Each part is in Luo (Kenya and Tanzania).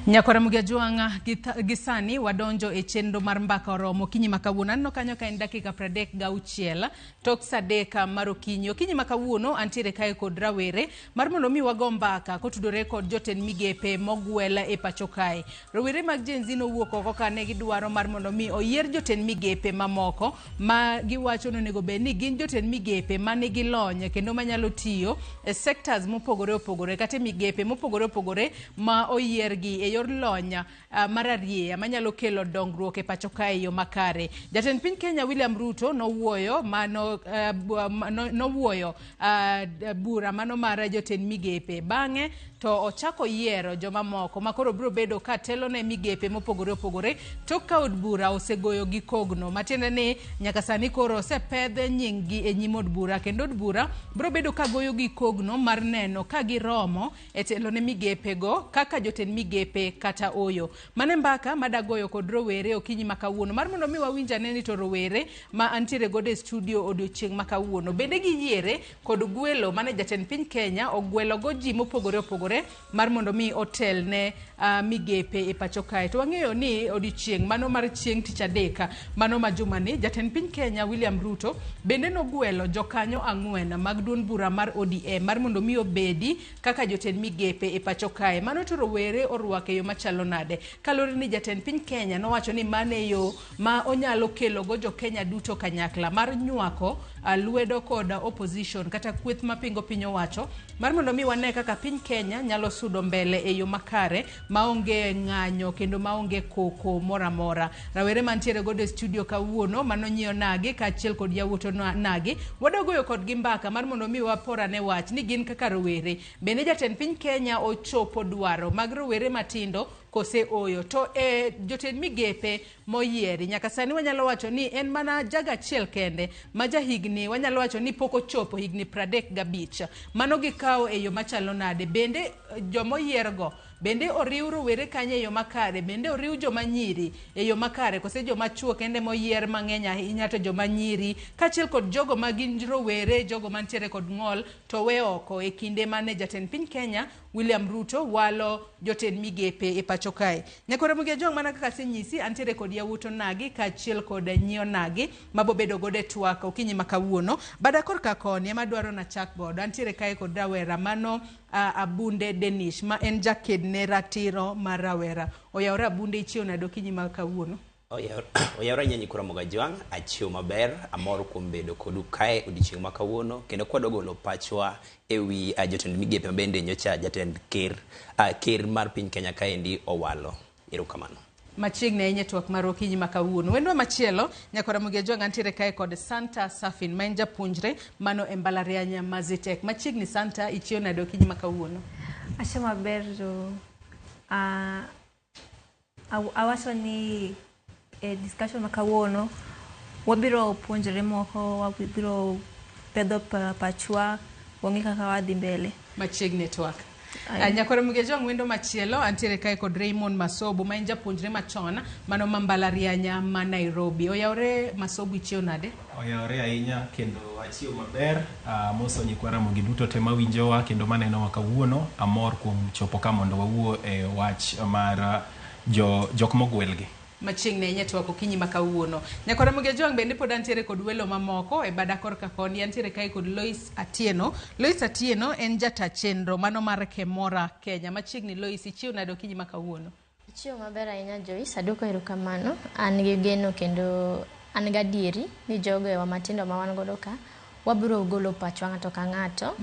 Nyakwara Mugia gi sani wadonjo e chenro mar mbaka oromo okinyi ma kawuono. Aneno kanyo ka en dakika 36 tok sa 3 mar okinyi. Okinyi ma kawuono antiere kae kod rawere mar mondo mi wago mbaka kotudore kod jotend migepe mogwel e pacho kae. Rowere mag Gen Z nowuok oko ka ne gidwaro mar mondo mi oyier jotend migepe mamoko ma giwacho ni onego bed ni gin jotend migepe manigi lony kendo manyalo tiyo e sectors mopogore opogore kata e migepe mopogore opogore ma oyiergi e yor lony mar arieya manyalo kelo dongruok e pacho kae e yo makare. Jatend piny Kenya William Ruto nowuoyo mano nowuoyo bura mano mar jotend migepe. Bang'e to ochako yiero joma moko ma koro biro bedo ka telo ne migepe mopogore opogore tok ka od bura osegoyo gi kogno. Matiende ni nyaka sani koro osepedh nying gi e nyim od bura kendo od bura biro bedo ka goyo gi kogno mar neno ka giromo e telo ne migepe go kaka jotend migepe kata oyo. Mano e mbaka madagoyo kod rowere okinyi ma kawuono mar mondo mi wawinj ane ni to rowere ma antiere godo e studio odiochieng' ma kawuono bende giyiere kod gwelo mane jatend piny Kenya ogwelo go ji mopogore opogore mar mondo mi otel ne migepe e pacho kae. To wang'eyo ni odiochieng' mano mar chieng' tich adek mano ma jumani jatend piny Kenya William Ruto bende nogwelo jokanyo 4 mag duond bura mar ODM mar mondo mi obedi kaka jotend migepe e pacho kae. Mano to rowere orwako e yo machalo nade? Kaluwore ni jatend piny Kenya nowacho ni mano e yo ma onyalo kelo go jo Kenya duto kanyakla mar nywako lwedo kod opposition kata kweth mapingo piny owacho mar mondo mi wane kaka piny Kenya nyalo sudo mbele e yo makare maonge ng'anyo kendo maonge koko moro amora. Rawere mantiere godo e studio kawuono mano nyiewo nagi kaachiel kod yawuoto nagi wadogoyo kodgi mbaka mar mondo mi waporane wach ni gin kaka rowere bende jatend piny Kenya ochopo dwaro mag rowere matindo kose oyo. To e jotend migepe moyieri nyaka sani wanyalo wacho ni en mana jaga achiel kende ma jahigni wanyalo wacho ni pok ochopo higni 35. Mano gikawo e yo machalo nade? Bende jomoyiergo bende oriw rowere kanyo e yo makare? Bende oriw joma nyiri e yo makare kose joma chuo kende moyier mang'eny ahinya to joma nyiri kaachiel kod jogo ma gin rowere, jogo mantiere kod ng'ol to we oko e kinde mane jatend piny Kenya William Ruto walo jotend migepe e pacho kae. Nyakora Mugia Jong mana kaka asenyisi antiere kod yawuot onagi kaachiel kod nyi onagi mabobedo godo e twak okinyi ma kawuono. Bada korka koni ema dwaro nachak godo. Antiere kae kod rawera mano Abunde Denish ma en jaked ne ratiro mar rawera. Oyawore Abunde, ichiew nade okinyi ma kawuono? Oyawore ahinya nyikwa Ramogi Ajwang', achiew maber, amor kuom bedo kodu kae odiochieng' ma kawuono kendo kwadwa golo pachwa ewi jotend migepe mabende nyocha jatend ker, ker mar piny Kenya kaendi owalo. Erokamano. Machiegni ahinya e twak mar okinyi ma kawuono. Wendwa machielo, Nyakora Ramogi Ajwang' antiere kae kod Santa Safin ma en japuonjre mano e mbalariany ma Zetech. Machiegni Santa, ichiew nade okinyi ma kawuono? Achiew maber to awacho ni e discussion ma kawuono wabiro puonjore moko, wabiro pedho pachwa, wang'e kaka wadhi mbele. Machiegni e twak. Nyakwar Ramogi Ajwang' wendo machielo antiere kae kod Raymond Masobu ma en japuonjre machon mano ma mbalariany ma Nairobi. Oyawore Masobu, ichiew nade? Oyawore ahinya kendo achiew maber. Amoso nyikwa Ramogi duto te mawinjowa kendo manenowa kawuono. Amor kuom chopo ka mondo wawuo e wach mar jok mogwelgi. Machiegni ahinya twak okinyi ma kawuono. Nyakwar Ramogi Ajwang' bende pod antiere kod welo mamoko e bada korka koni. Antiere kae kod Lois Atieno. Lois Atieno en jata chenro mano mar Kemora Kenya. Machiegni Lois, ichiew nade okinyi ma kawuono? Achiew maber ahinya Joyce, aduoko erokamano. An gi geno kendo an gadieri ni jogo ewa matindo ma wan godo ka wabiro golo pachwa ng'ato ka ng'ato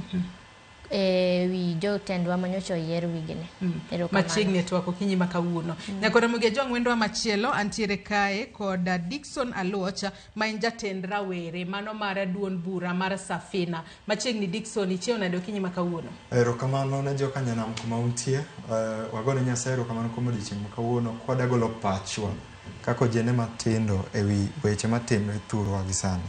e wi jotendwa manyocha oyier wigni. Erokamano. Machiegni e twak okinyi ma kawuono. Nyakwar Ramogi Ajwang' wendwa machielo antiere kae kod Dickson Aluoch ma en jatend rawere mano mar duond bura mar Safina. Machiegni Dickson, ichiew nade okinyi ma kawuono? Erokamano ne joka nyanam kuma untie. Wagone Nyasaye erokamano kuom odiochieng' ma kawuono kwada golo pachwa. kaka ojende matindo e wi weche matimre thurwa gi sani.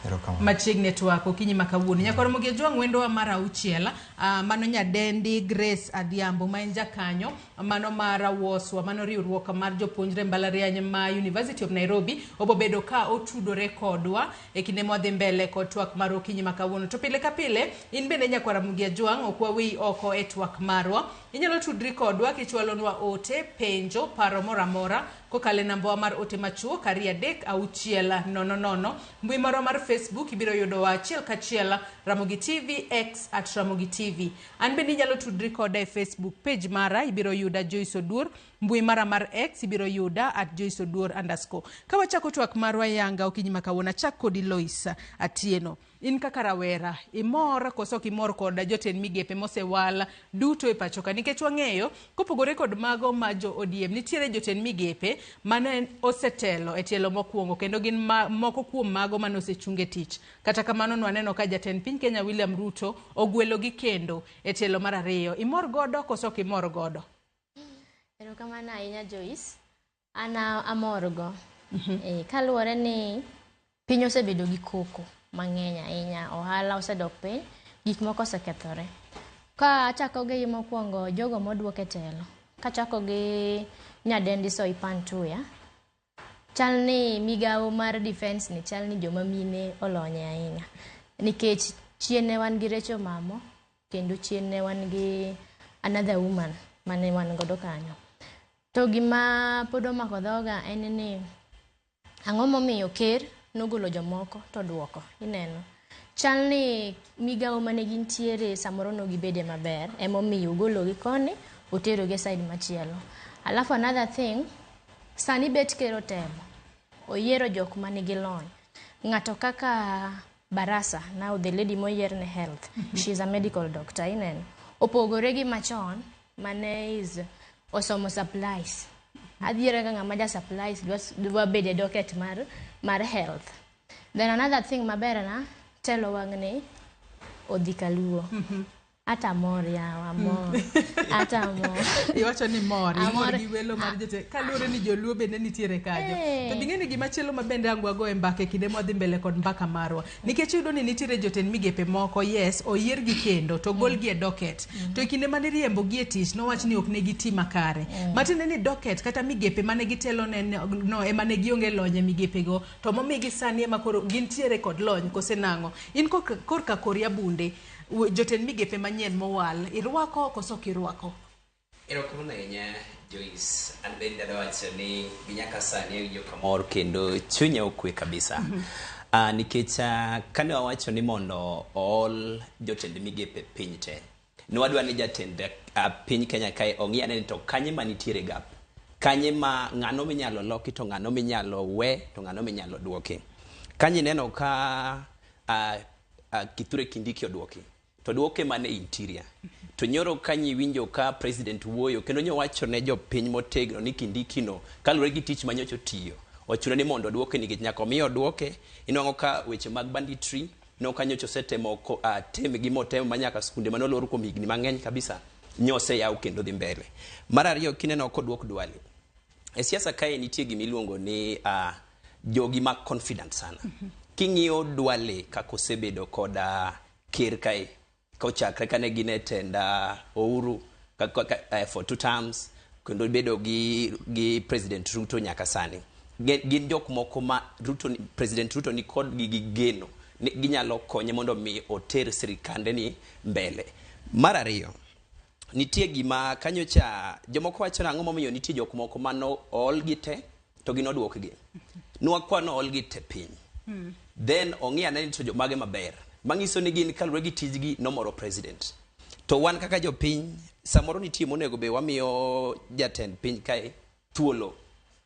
Erokamano. Machiegni e twak okinyi ma kawuono. Nyakwar Ramogi Ojwang' wendowa mar auchiel, mano nyadendi Grace Adhiambo ma en jakanyo mano mar WOSWA, mano riwruok mar jopuonjre mbalariany ma University of Nairobi, obobedo ka otudore kodwa e kinde mwadhi mbele kod twak mar okinyi ma kawuono. To pile ka pile, in bende nyakwar Ramogi Ojwang' ok waweyi oko e twak marwa. Inyalo tudri kodwa kichwalonwa ote, penjo, paro moro amora kokalo e nambawa mar ote machuok 23600. Mbui marwa mar Facebook ibiro yudowa achiel kachiel Ramogi TV, X at Ramogi TV. An bende inyalo tudri koda e Facebook page mara, ibiro yuda Joyce Oduor. Mbui mara mar X ibiro yuda at Joyce Oduor underscore. Ka wachako twak marwa yanga okinyi ma kawuono, achak kodi Lois Atieno. In kaka rawera, imor koso ok imor kod jotend migepe mosewal duto e pacho ka? Nikech wang'eyo, kopogore kod mago ma jo ODM, nitiere jotend migepe mane osetelo e tielo mokwongo kendo gin moko kuom mago mane osechung e tich. Kata kamano nwaneno ka jatend piny Kenya William Ruto ogwelogi kendo e tielo mar ariyo. Imor godo koso ok imor godo? Erokamano ahinya Joyce. An amor go. Kaluwore ni piny osebedo gi koko mang'eny ahinya, ohala osedok piny, gik moko osekethore. Ka achako gi mokwongo jogo moduok e telo, kachako gi nyadendi Soipan Tuya, chal ni migawo mar defense ni chal ni joma mine olonye ahinya. Nikech chien ne wan gi Rachel Mamo, kendo chien ne wan gi another woman mane wan godo kanyo. To gima pod omako dhoga en ni ang'o momiyo ker nogolo jomoko to duoko ineno. Chal ni migawo mane gintiere samoro nogibede maber, emomiyo ogologi koni oterogi e side machielo. Alafu another thing, sani bet ker otemo, oyiero jok manigi lony. Ng'ato kaka Barasa, now the lady moyier ne health, she is a medical doctor, ineno. Opogore gi machon mane is osomo supplies. Adhiera ka ng'ama ja supplies dwa bedo e docket mar health. Then another thing maber na, telo wang'ni odhi kaluo. Ata mor yawa, amor. Ata amor. Iwacho ni mor, imor Amor. gi welo mar jotend kaluwore ni joluo bende nitiere kanyo. To bing'e ni gimachielo ma bende ang' wago e mbaka e kinde mwadhi mbele kod mbaka marwa. Nikech iyudo ni nitiere jotend migepe moko, yes, oyiergi kendo to ogolgi e docket. To e kinde mane iriembogi e tich nowach ni ok ne giti makare. Matiende ni docket kata migepe mane gitelo ne no ema ne gionge lony e migepego to momigi sani ema koro gintiere kod lony kose nang'o. In korka kori Abunde, jotend migepe manyien mowal, irwako koso ok irwako? Erokamano ahinya Joyce. An bende adwa wacho ni gi nyaka sani awinjo kamor kendo chunya okwe kabisa. Nikech kane wawacho ni mondo ool jotend migepe piny te, ne wadwa ni jatend piny Kenya kae ong'i ane ni to kanye manitiere gap, kanye ma ng'ano minyalo loki to ng'ano minyalo we to ng'ano minyalo duoki. Kanyo ineno ka Kithure Kindiki oduoki, to duoke mana e interior. To nyoro kanyo iwinjo ka president wuoyo kendo nyowacho ne jopiny motegno ni Kindiki no kaluwore gi tich manyocha otiyo, ochuno ni mondo oduoke nikech nyaka omiye oduoke. Inwang'o ka weche mag banditry inwang'o ka nyocha osetemo tem gi motemo manyaka skunde manolor kuom higni mang'eny kabisa nyoseyaw kendo dhi mbele. Mar ariyo kineno koduok Duale. E siasa kae nitie gimiluongo ni jogi ma confident sana. King'iyo Duale kaka osebedo kod ker kae kochakre kane gin e tend Uhuru for 2 terms kendo bedo gi President Ruto nyaka sani. Gin jok moko ma President Ruto ni kod gi geno ni ginyalo konye mondo mi oter sirikande ni mbele. Mar ariyo, nitie gima kanyocha jomoko wacho nang'o momiyo nitie jok moko mano ool gi te to gin oduokgi. Nwakwano ool gi te piny. Then ong'i ane ni to jomage maber. Manyiso ni gin kaluwore gi tijgi nomoro president. To wan kaka jopiny, samoro nitie monego be wamiyo jatend piny kae thuolo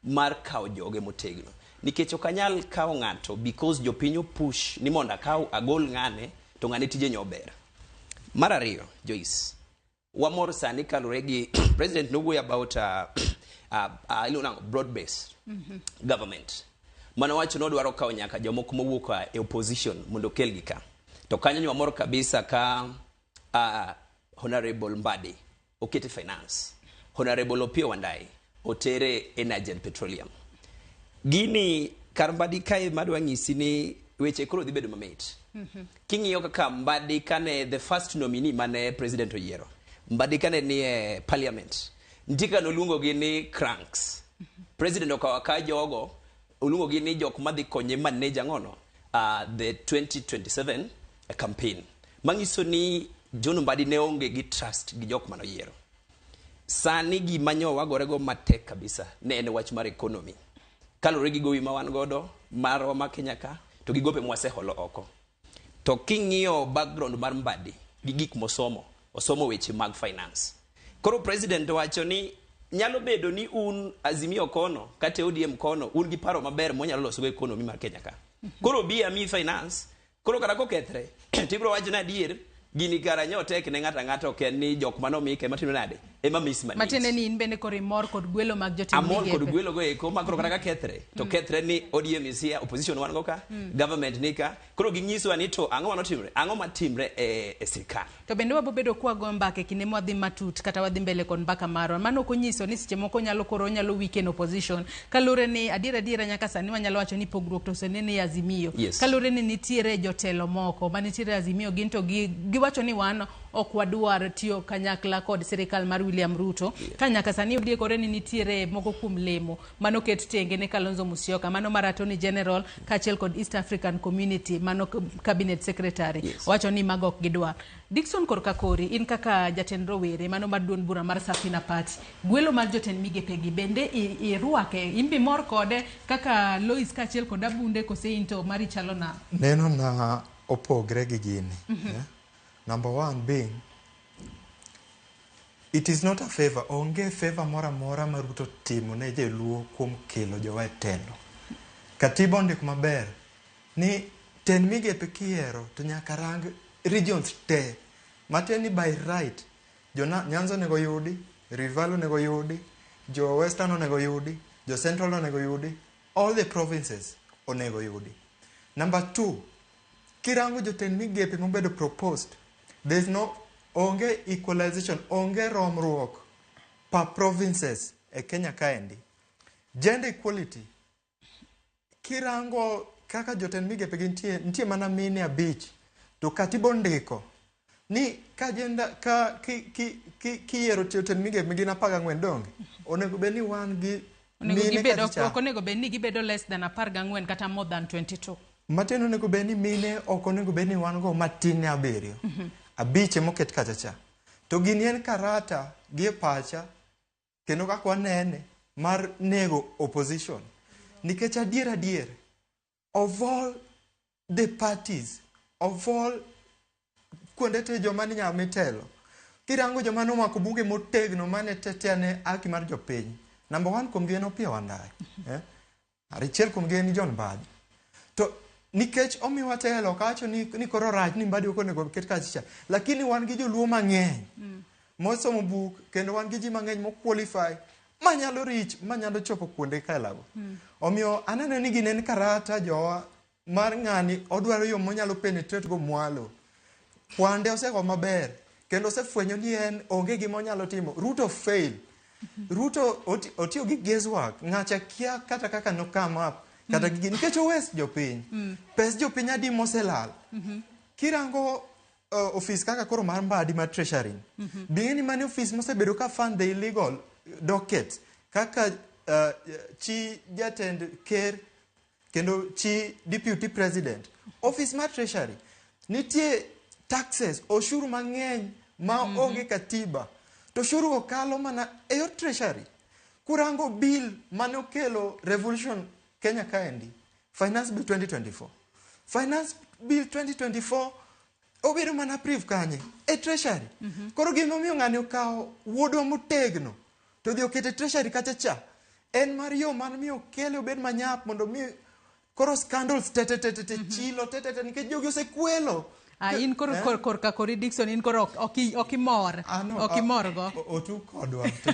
mar kawo joge motegno. Nikech ok anyal kawo ng'ato because jopiny opush ni mondo akaw agol ng'ane to ng'ane tije nyo ber. Mar ariyo, Joyce, wamor sani kaluwore gi president nowuoyo about broad based government. Mano wacho nodwaro kawo nyaka jomoko mowuok e opposition mondo okelgi ka. To kanyo nyo wamor kabisa ka Honorable Mbadi okete finance, Honorable Opiyo Wandayi otere Energy and Petroleum. Gini kar Mbadi kae madwa nyisi ni weche koro dhi bedo mamit. King'iyo kaka Mbadi kane the first nominee mane president oyiero, Mbadi kane ni e parliament, nitie kaka noluongogi ni cranks. President okawo akawa jogo, oluongogi ni jok madhi konye manage ang'ono the 2027 campaign. Manyiso ni John Mbadi ne onge gi trust gi jok manoyiero. Sani gima nyo wagorego matek kabisa ne en wach mar economy. Kaluwore gi gowi ma wan godo marwa ma Kenya ka to gi gope mwaseholo oko. To king'iyo background mar Mbadi gi gik mosomo, osomo weche mag finance. Koro president wacho ni nyalo bedo ni un Azimio kono kata ODM kono un gi paro maber monyalo losogo economy mar Kenya ka. Koro bi ami finance, koro kata kokethre tibiro wacho ni adier gini kara nyo tek ne ng'ato ang'ata, ok en ni jok manomike ema timo nade ema mismanage. Matiende ni in bende koro imor kod gwelo mag jotend Amor kod migepe. Gwelo go eko ma koro kata ka kethre to kethre ni ODM is here, opposition wan go ka, government ni ka. Koro ginyisowa ni to ang'o manotimre, ang'o matimre e sirkal. To bende wabobedo kwago mbaka e kinde mwadhi matut kata wadhi mbele kod mbaka marwa. Mano ok onyiso ni seche moko nyalo koro onyalo weaken opposition. Kaluwore ni adier adiera nyaka sani wanyalo wacho ni pogruok to osenene e Azimio. Kaluwore ni nitiere jotelo moko manitiere Azimio gin to giwacho ni wan ok wadwar tiyo kanyakla kod sirikal mar William Ruto. Ka nyaka sani odiekore ni nitiere moko kuom lemo manoket tenge ne Kalonzo Musyoka, mano mar Attorney General kaachiel kod East African Community, mano Cabinet Secretary. Wacho ni mago ok gidwar. Dickson korka kori, in kaka jatend rowere mano mar duond bura mar Safina Party, gwelo mar jotend migepegi bende irwake, in be mor kode kaka Lois kaachiel kod Abunde, kose in to mari chalo nade? Neno na opogre gi gini. Yeah? Number one being, it is not a favor. Onge favor moro amora ma Ruto timo ne joluo kuom kelo jowa e telo. Katiba ondiko maber ni tend migepe kiyiero to nyaka rang regions te. Matiende ni by right, jo Nyanza onego yudi, Rift Valley onego yudi, jo Western onego yudi, jo Central onego yudi, all the provinces onego yudi. Number two, kirango jotend migepe mobedo proposed, there is no onge equalization, onge romruok per provinces e Kenya kaendi. Gender equality, kirango kaka jotend migepe gintie, nitie mana mine 5, to katiba ondiko ni ka gender ka ki kiyiero jotend migepe gin 14 donge, onego bed ni wan gi Onego mine gibedo, kacha. Ok onego bed ni gibedo less than 14 kata more than 22. Matiende onego bed ni mine ok onego bed ni wan go matin ne 7. 5 emoket kacha cha. To gini en karata gi e pacha kendo kaka wanene mar nego opposition. Nikech adier adier, of all the parties, of all kuonde te joma ni nyama mitelo, kirango joma nomako buge motegno mane tetea ne haki mar jopiny, number one kuomgi en Opiyo Wandayi. Achiel kuomgi en John Mbadi. To nikech omiwa telo, ok awacho ni koro rach ni Mbadi ok onego ket kacha cha, lakini wan gi joluo mang'eny mosomo buk kendo wan gi ji mang'eny mo qualify manyalo reach, manyalo chopo kuonde kaelago. Omiyo aneno ni gini en karata jowa mar ng'ani odwaro yo monyalo penetrate go mwalo. Kwande osego maber kendo osefwenyo ni en onge gima onyalo timo. Ruto fail. Ruto otiyo gi guesswork. Ng'acha kia kata kaka no come up kata gigi nikech owes jopiny. Pes jopiny adi moselal. Kirango ofis kaka koro mar Mbadi mar Treasury. Bing'e ni mane ofis mosebedo ka fund the illegal docket kaka chi jatend ker kendo chi deputy president. Office mar Treasury nitie taxes, oshuru mang'eny ma onge katiba. To oshuru go kalo mana e yor Treasury. Kurango bill mane okelo revolution Kenya kaendi, Finance Bill 2024. Finance Bill 2024 obedo mana approve kanye? E Treasury. Koro gimomiyo ng'ani okawo wuodwa motegno to odhi okete Treasury kacha cha, en mar yo mar miyo okele obed manyap mondo mi koro scandals te te te te te chilo te te te nikech jogi osekwelo. Ah, in koro Eh? Korka kori Dickson, in koro ok imor. Ah, no, Ok ah, imorgo. Otuk kodwa to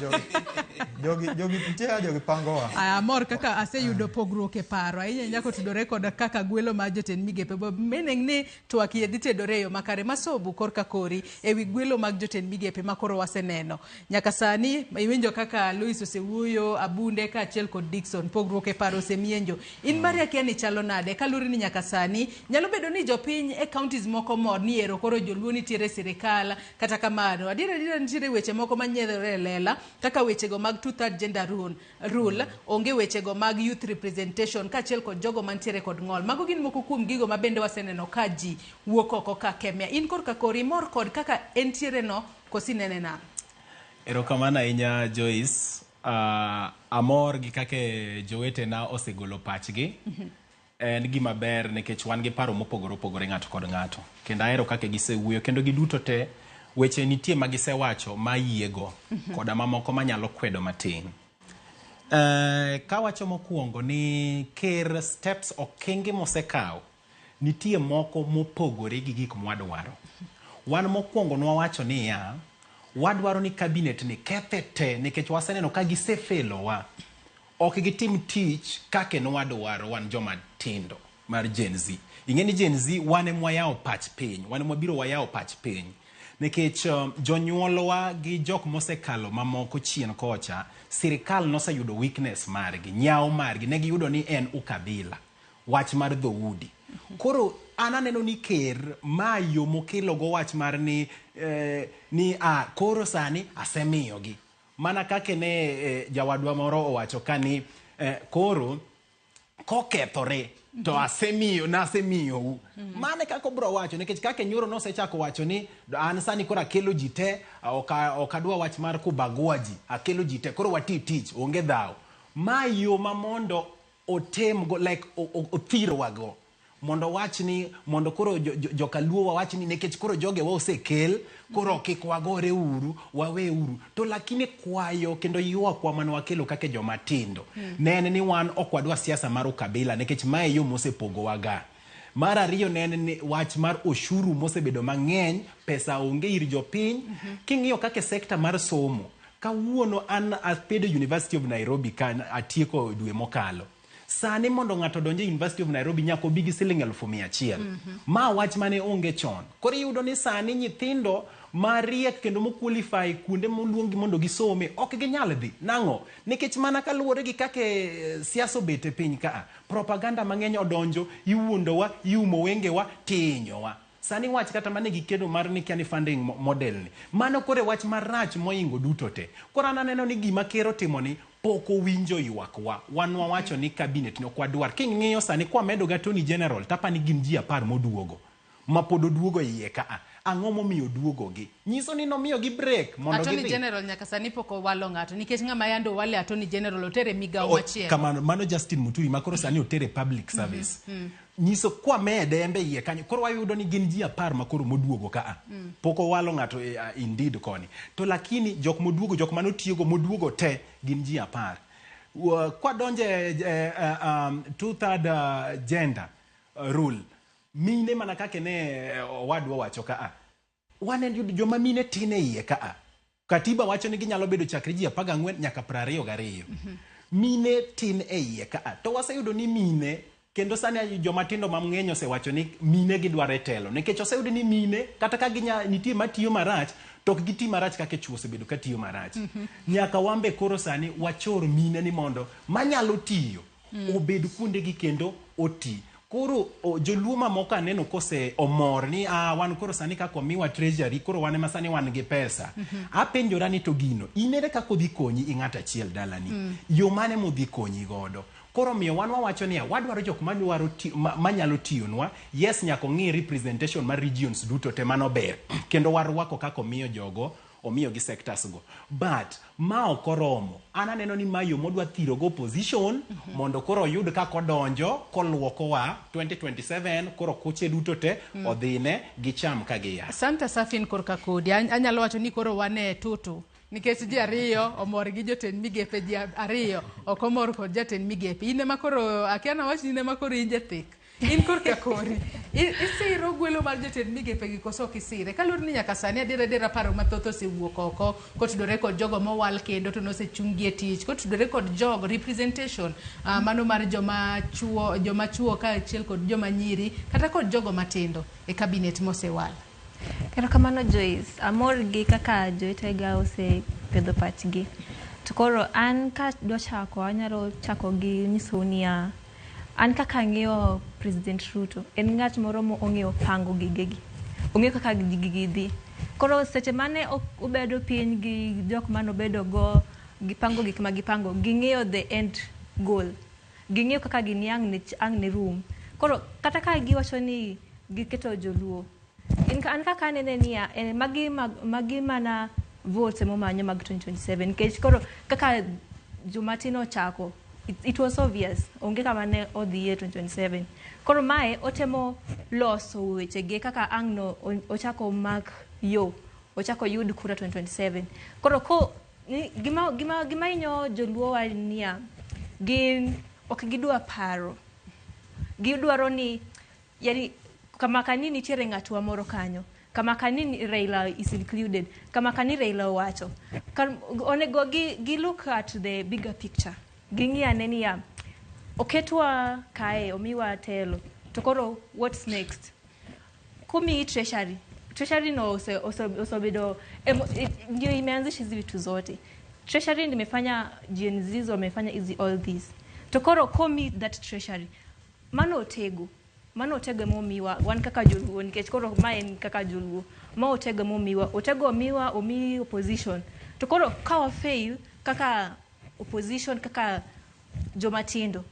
jogi nitie kaka jogi pangowa. Aya, amor kaka aseyudo pogruok e paro ahinya ahinya kotudore kod kaka gwelo mar jotend migepe. Bo meaning ni twak yie dhi tedore e yo makare. Masobu korka kori ewi gwelo mag jotend migepe ma koro waseneno. Nyaka sani iwinjo kaka Louis osewuoyo, Abunde kaachiel kod Dickson. Pogruok e paro osemienjo. In mari akia ni chalo nade kaluwore ni nyaka sani nyalo bedo ni jopiny e counties moko mor ni ero koro joluo nitiere e sirikal. Kata kamano adiera adiera nitiere weche moko manyiedhore e lela kaka wechego mag two-third gender rule, onge wechego mag youth representation kaachiel kod jogo mantiere kod ng'ol. Mago gin moko kuom gigo ma bende waseneno ka ji wuok oko ka kemia. In korka kori imor kod kaka entiere no kosi nene nang'o? Erokamano ahinya Joyce. Amor gi kaka jowetena osegolo pachgi. En gima ber nikech wan gi paro mopogore opogore ng'ato kod ng'ato. Kendo ahero kaka gisewuoyo kendo giduto te weche nitie ma gisewacho ma ayiego koda mamoko manyalo kwedo matin. Kawacho mokwongo ni ker steps okenge mosekawo nitie moko mopogore gi gik mwadwaro. Wan mokwongo nwawacho niya, wadwaro ni cabinet ni kethe te nikech waseneno ka gisefelowa. Ok gitim tich kaka nwadwaro wan joma tindo mar Gen Z. Ing'e ni Gen Z wan ema wayawo pach piny, wan ema wabiro wayawo pach piny. Nikech jonyuolwa gi jok mosekalo mamoko chien kocha, sirikal noseyudo weakness margi, nyawo margi, ne giyudo ni en ukabila, wach mar dhoudi. Koro an aneno ni ker ma yo mokelogo wach mar ni, koro sani asemiyogi. Mana kaka ne jawadwa moro owacho ka ni koro kokethore to asemiyo nasemiyou. Mane kaka obro wacho nikech kaka nyoro nosechako wacho ni an sani koro akelo ji te, ok adwa wach mar kubagua ji, akelo ji te koro wati tich onge dhaw. Ma yo ma mondo otemgo like othirwago mondo wach ni mondo koro jokaluo wawach ni nikech koro joge wa osekel koro kik wagore uru wawe uru. To lakini kwayo kendo ywakwa mane wakelo kaka joma tindo ne en ni wan ok wadwa siasa mar ukabila nikech mae yo mosepogowa ga. Mar ariyo ne en ni wach mar oshuru mosebedo mang'eny, pesa onge ir jopiny. King'iyo kaka sekta mar somo, kawuono an abedo University of Nairobi ka atieko dwe mokalo. Sani mondo ng'ato odonj e University of Nairobi nyaka obi gi siling 100,000. Ma wach mane onge chon. Koro iyudo ni sani nyithindo mariek kendo moqualify kuonde moluongi mondo gisome ok ginyal dhi. Nang'o? Nikech mana kaluwore gi kaka siasa obet e piny ka, propaganda mang'eny odonjo, iwuondowa, iumo wengewa, tihinyowa. Sani wach kata mane giketo mar ni kia ni funding model ni. Mano koro e wach marach mohingo duto te. Koro an aneno ni gima ker otimo ni pok owinjo ywakwa. Wan wawacho ni cabinet ni ok wadwar. King'iyo sani kwamedo ga Attorney General tapani gin ji 10 moduogo. Ma pod oduogo iye ka a. Ang'o momiyo oduogogi? Nyiso ni nomiyogi break mondo Attorney gidhi. General nyaka sani pok owalo ng'ato nikech ng'ama yande owale Attorney General otere migawo machielo. Kamano, mano Justin Muturi ma koro sani otere public service. Nyiso kwa mede embe iye kanyo. Koro wayudo ni gin ji 10 ma koro moduogo ka a. Pok owalo ng'ato indeed koni. To lakini jok moduogo, jok manotiyogo moduogo te gin ji 10. Kwa donje two-third gender rule, mine mana kaka ne owadwa wacho ka a. Waneno joma mine tin e iye ka a. Katiba wacho ni ginyalo bedo chakre ji 14 nyaka 22. Mine tin e iye ka a. To waseyudo ni mine kendo sani joma tindo mang'eny osewacho ni mine gidwaro e telo. Nikech oseyudo ni mine kata ka nitie matiyo marach to ok giti marach kaka chwo osebedo ka tiyo marach. Nyaka wambe koro sani wachor mine ni mondo manyalo tiyo obed kuondegi kendo oti. Koro joluo mamoko aneno kose omor ni wan koro sani kaka omiwa treasury koro wan ema sani wan gi pesa. Apenjora ni to gino in ere kaka odhi konyi i ng'ato achiel dalani? Yo mane modhi konyi godo? Koro miyo wan wawacho niya wadwaro jok madwaro manyalo tiyonwa. Yes, nyaka ong'i representation mar regions duto te mano ber. Kendo warwako kaka omiyo jogo, omiyo gi sectors go. But ma ok oromo. An aneno ni ma yo modwa thiro go opposition mondo koro oyud kaka odonjo koluokowa 2027 koro kuche duto te odhine gicham ka giya. Santa Safin korka kodi. Anyalo wacho ni koro wan e tutu. Nikech ji ariyo omor gi jotend migepe, ji ariyo ok omor kod jatend migepe. In ema koro akia nawach ni in ema koro inje thik. In korka kori. Isiro gwelo mar jotend migepe gi koso ok isire? Kaluwore ni nyaka sani adier adiera paro mathoth osewuok oko kotudore kod jogo mowal kendo to nosechung gi e tich, kotudore kod jogo representation mano mar joma chuo kaachiel kod joma nyiri kata kod jogo matindo e cabinet mosewal. Erokamano, Joyce. Amor gi kaka jowetega osepedho pachgi. To koro an ka dwa chako, anyalo chako gi nyisou niya, an kaka ang'eyo President Ruto, en ng'at moro mo ong'eyo pango gigegi. Ong'eyo kaka gigi dhi. Koro seche mane obedo piny gi jok manobedo go, gipango gik ma gipango, ging'eyo the end goal. Ging'eyo kaka gini ang' ne rum. Koro kata ka giwacho ni giketo joluo, an kaka anene niya, magi mana votes emomanyo mag 2027, nikech koro kaka jomatin ochako, it was obvious onge kama ne odhiye 2027. Koro mae otemo loso wechege kaka ang' no ochako mak yo ochako yud kura 2027. Koro ko gima hinyo joluo wa niya, gin ok gidwa paro, gidwaro ni yani kama kani nitiere ng'atwa moro kanyo, kama kani Raila is included, kama kani Raila owacho. Onego gi look at the bigger picture, ging'i ane niya, oketwa kae, omiwa telo, to koro what's next? Komiyi treasury, treasury no osebedo ndio imeanzisha hizi vitu zote. Treasury ndio imefanya Gen Zs wamefanya hizi all this. To koro komi that treasury, mano otego emomiwa wan kaka joluo, nikech koro ma en kaka joluo ma otego emomiwa, otego omiwa, omi opposition. To koro ka wa fail kaka opposition, kaka jomatindo,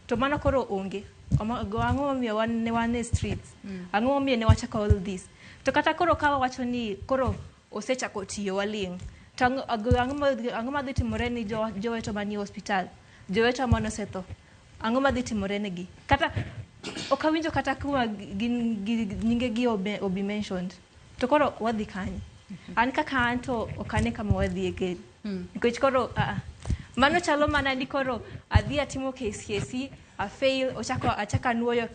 to mano koro onge. Ang'o momiyo wan ne wan e streets? Ang'o momiyo ne wachako all this? To kata koro ka wawacho ni koro osechako tiyo, waling', to ang'o madhi timore ni joweto manie hospital, joweto mane osetho? Ang'o madhi timore negi? Kata ok awinjo kata kuma gin nyingegi obi mentioned. To koro wadhi kanye? An kaka an to ok ane kama wadhiye kendo, nikech koro mano chalo mana ni koro adhi atimo KCSE, afail, ochako achako anuoyo,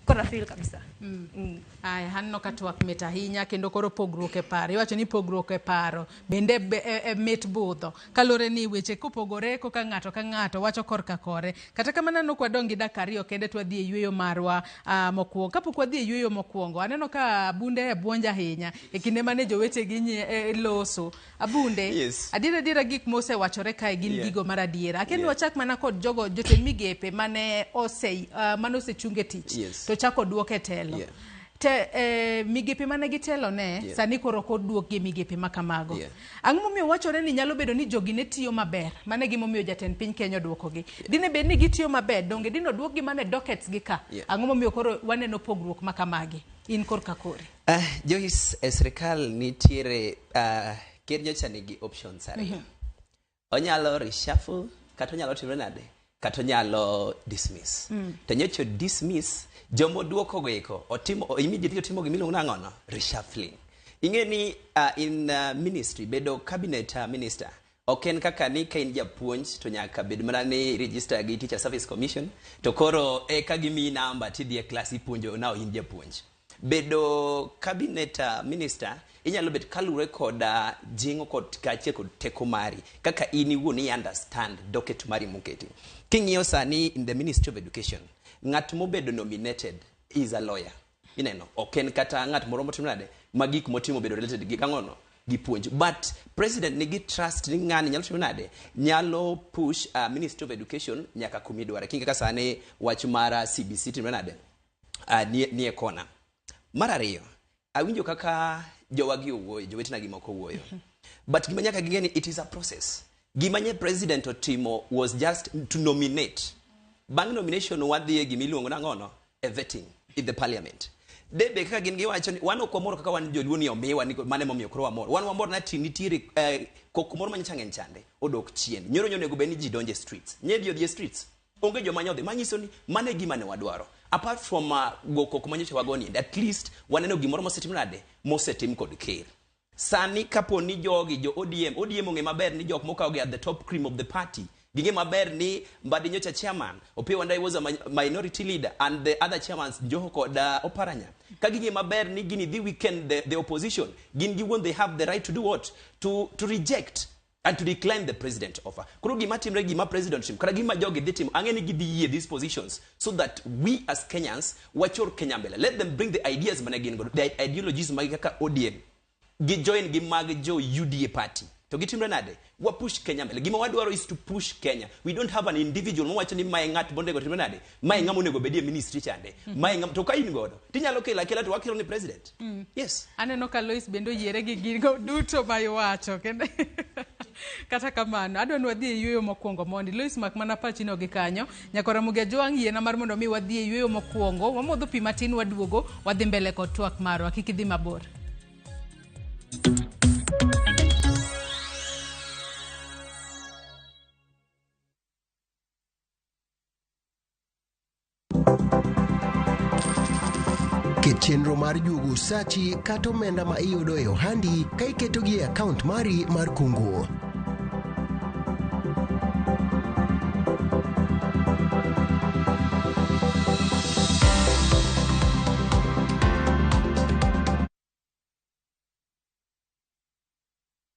koro afail kabisa. Aya, aneno ka twak mit ahinya kendo koro pogruok e paro. Iwacho ni pogruok e paro bende e mit budho. Kaluwore ni weche kopogore koka ng'ato ka ng'ato wacho korka kore. Kata kamano aneno ka wadong' gi dakika 2 kende to wadhi e yueyo marwa mokwongo. Kapok wadhi e yueyo mokwongo, aneno ka Abunde buonjo ahinya e kinde mane jowetegi loso. Abunde, adiera adiera gik mosewachore kae gin gigo mar adiera. Akia ni wachak mana kod jogo jotend migepe mane osechung e tich to chako duok e telo. Te migepe mane gitelo ne sani koro ok oduokgi e migepe ma kamago. Ang'o momiyo wachore ni nyalo bedo ni jogi ne tiyo maber? Mano e gimomiyo jatend piny Kenya oduokogi. Dine bed ni gitiyo maber, donge dine oduokgi mana e dockets gi ka? Yeah. Ang'o momiyo koro waneno pogruok ma kamagi? In korka kori. Joyce, e sirikal nitiere ker nyocha nigi options ariyo. Onyalo reshuffle kata onyalo timre nade? Kata onyalo dismiss. To nyocha dismiss jomoduoko go eko otimo immediately otimo gimiluongo nang'o no? Reshuffling. Ing'e ni in ministry bedo cabinet minister ok en kaka ni ka in japuonj to nyaka bed mana ni register gi Teacher Service Commission to koro eka gimiyi namba tidhi e klas ipuonjo now in japuonj. Bedo cabinet minister inyalo bet kaluwore kod jing'o kod kaachiel kod teko mari kaka in iwuon i understand docket mari moketi. King'iyo sani in the Ministry of Education, ng'at mobedo nominated is a lawyer. Ineno, ok en kata ng'at moro motimo nade ma gik motimo bedo related gi ang'ono gi puonj. But president nigi trust ni ng'ani nyalo timo nade, nyalo push Ministry of Education nyaka kumidware. Kingi kaka sani wach mar CBC timre nade, nie kona. Mar ariyo, awinjo kaka jowagi owuoyo, jowetena gi moko wuoyo. But gima nyaka ging'e ni it is a process. Gima nye president otimo was just to nominate. Bang' nomination wadhi e gimiluongo nang'ono e vetting in the parliament. Debe kaka gin giwacho ni wan ok wamor kaka wan joluo ni omiwa ni mano emomiyo koro wamor. Wan wamor na ti nitiere koko moro manyocha ng'eny chande odok chien. Nyoro nyo onego bed ni ji donjo e streets. Nye ji odhi e streets. Onge joma nyodhi manyiso ni mano e gima ne wadwaro. Apart from go koko manyocha wago ni at least waneno gimoro mosetim nade mosetim kod ker. Sani kapo ni jogi jo ODM, ODM ong'e maber ni jok mokaw gi at the top cream of the party. Ging'e maber ni Mbadi nyocha chairman, Opiyo Wandayi was a minority leader and the other chairmans Joho kod Oparanya. Ka ging'e maber ni gini dhi weaken the opposition, gin giwuon they have the right to do what? To reject and to decline the president offer. Koro gima timre gima president timo, kata gima jogi dhi timo, ang'e ni gidhi yie these positions so that we as Kenyans wachor Kenya mbele. Let them bring the ideas mane gin godo, the ideologies magi kaka ODM. Gi join gi mag jo UDA party. To gitimre nade? Wa push Kenya mbele. Gima wadwaro is to push Kenya. We don't have an individual mawacho ni mae ng'at monego timre nade? Mae ng'ama onego bedie ministry chande. Mae ng'ama to ka in godo, tinyalo kelo akela to wakelo ni president. Yes. Aneno ka Lois bende oyiere gi gigo duto ma iwacho kendo kata kamano adwa ni wadhi e yueyo mokwongo mondi Lois mak mana pachi no gi kanyo nyakora Ramogi Ajwang' yiena mar mondo mi wadhi e yueyo mokwongo wamodho pi matin waduogo wadhi mbele kod twak marwa kik idhi mabor. Ket chenro mar juogo sachi kata omenda ma iyudo e ohandi ka iketogi e akaont mari mar kungo.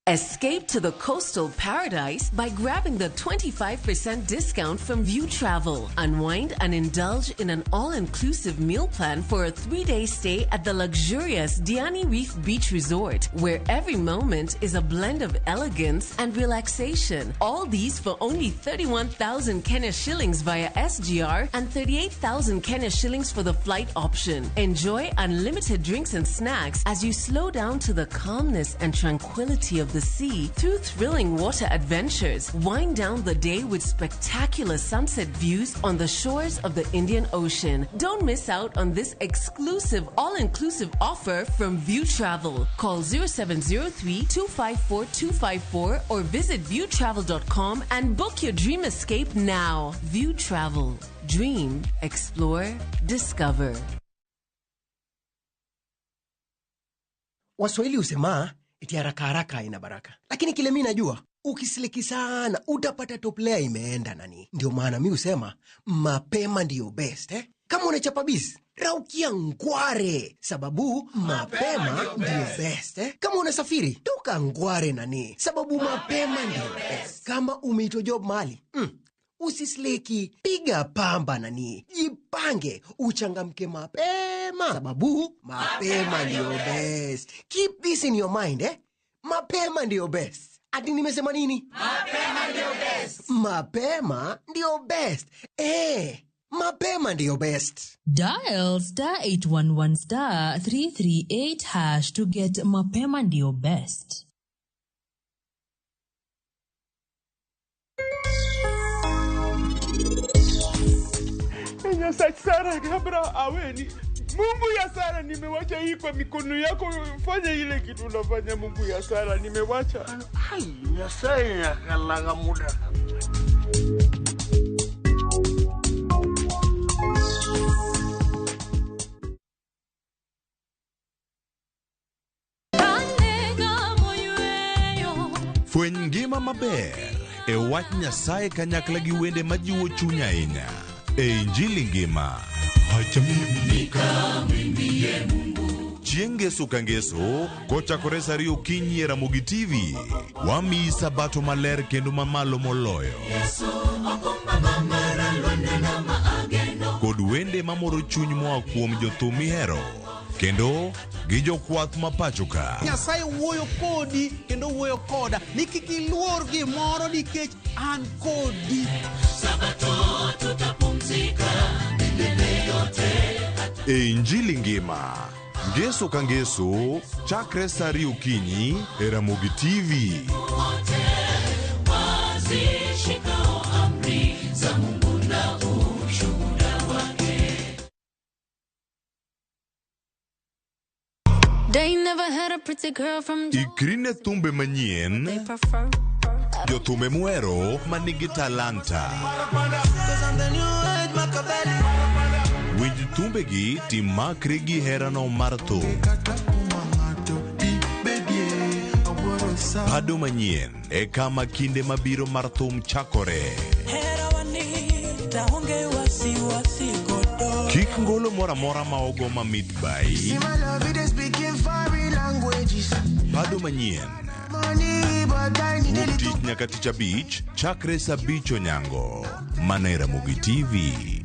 Escape to the coastal paradise by grabbing the 25% discount from View Travel. Unwind and indulge in an all-inclusive meal plan for a 3-day stay at the luxurious Diani Reef Beach Resort, where every moment is a blend of elegance and relaxation. All these for only 31,000 Kenya shillings via SGR and 38,000 Kenya shillings for the flight option. Enjoy unlimited drinks and snacks as you slow down to the calmness and tranquility of the sea through thrilling water adventures. Wind down the day with spectacular sunset views on the shores of the Indian Ocean. Don't miss out on this exclusive all-inclusive offer from View Travel. Call 0703 254 254 or visit viewtravel.com and book your dream escape now. View Travel. Dream, explore, discover. Waswahili husema eti haraka haraka haina baraka, lakini kile mi najua ukisleki sana utapata top layer imeenda nani. Ndio maana mi husema mapema ndiyo best eh? Kama unachapa biz raukia ngware, sababu mapema ndiyo best eh? Kama unasafiri toka ngware nani, sababu mapema ndiyo best. Kama umeitwa job mahali usisleki, piga pamba nani, jipange, uchangamke mapema, sababu mapema ndiyo best. Keep this in your mind eh? Mapema ndiyo best. Ati nimesema nini? Mapema ndiyo best. Mapema ndiyo best. Mapema ndiyo best. Dial star 811 star 338 hash to get mapema ndiyo best. Sara kabla aweni. Mungu ya Sara, nimewacha hii kwa mikono yako, fanya ile kitu unafanya. Mungu ya Sara, nimewacha. Ai, Nyasaye yakalaga muda. Fweny ngima maber e wach Nyasaye kanyakla gi wende majiwo chuny ahinya e Injili ngima. Chieng' Ngeso ka Ngeso kochakore saa ariyo okinyi e Ramogi TV, wamiyi sabato maler kendo mamalo moloyo kod wende mamoro chuny moa kuom jothum mihero kendo gi jokwath ma pacho ka. Nyasaye wuoyo kodi kendo wuoyo koda ni kik iluor gimoro nikech an kodi. Sabato tutapumzika milele yote. E Injili ngima, Ngeso ka Ngeso, chakre saa ariyo okinyi e Ramogi TV. Wazishikao amri za Mungu na ushuhuda wake. They never had a pretty girl from Ikri ne thumbe manyien, jothumbe muhero manigi talanta. Winj thumbegi timakri gi herano mar thum. Pado manyien e kama kinde mabiro mar thum chakore. Kik ngolo moro amora ma ogo mamit bai. Pado manyien. Wuok tich nyaka tich abich chakre saa abich onyango. Mana e Ramogi TV.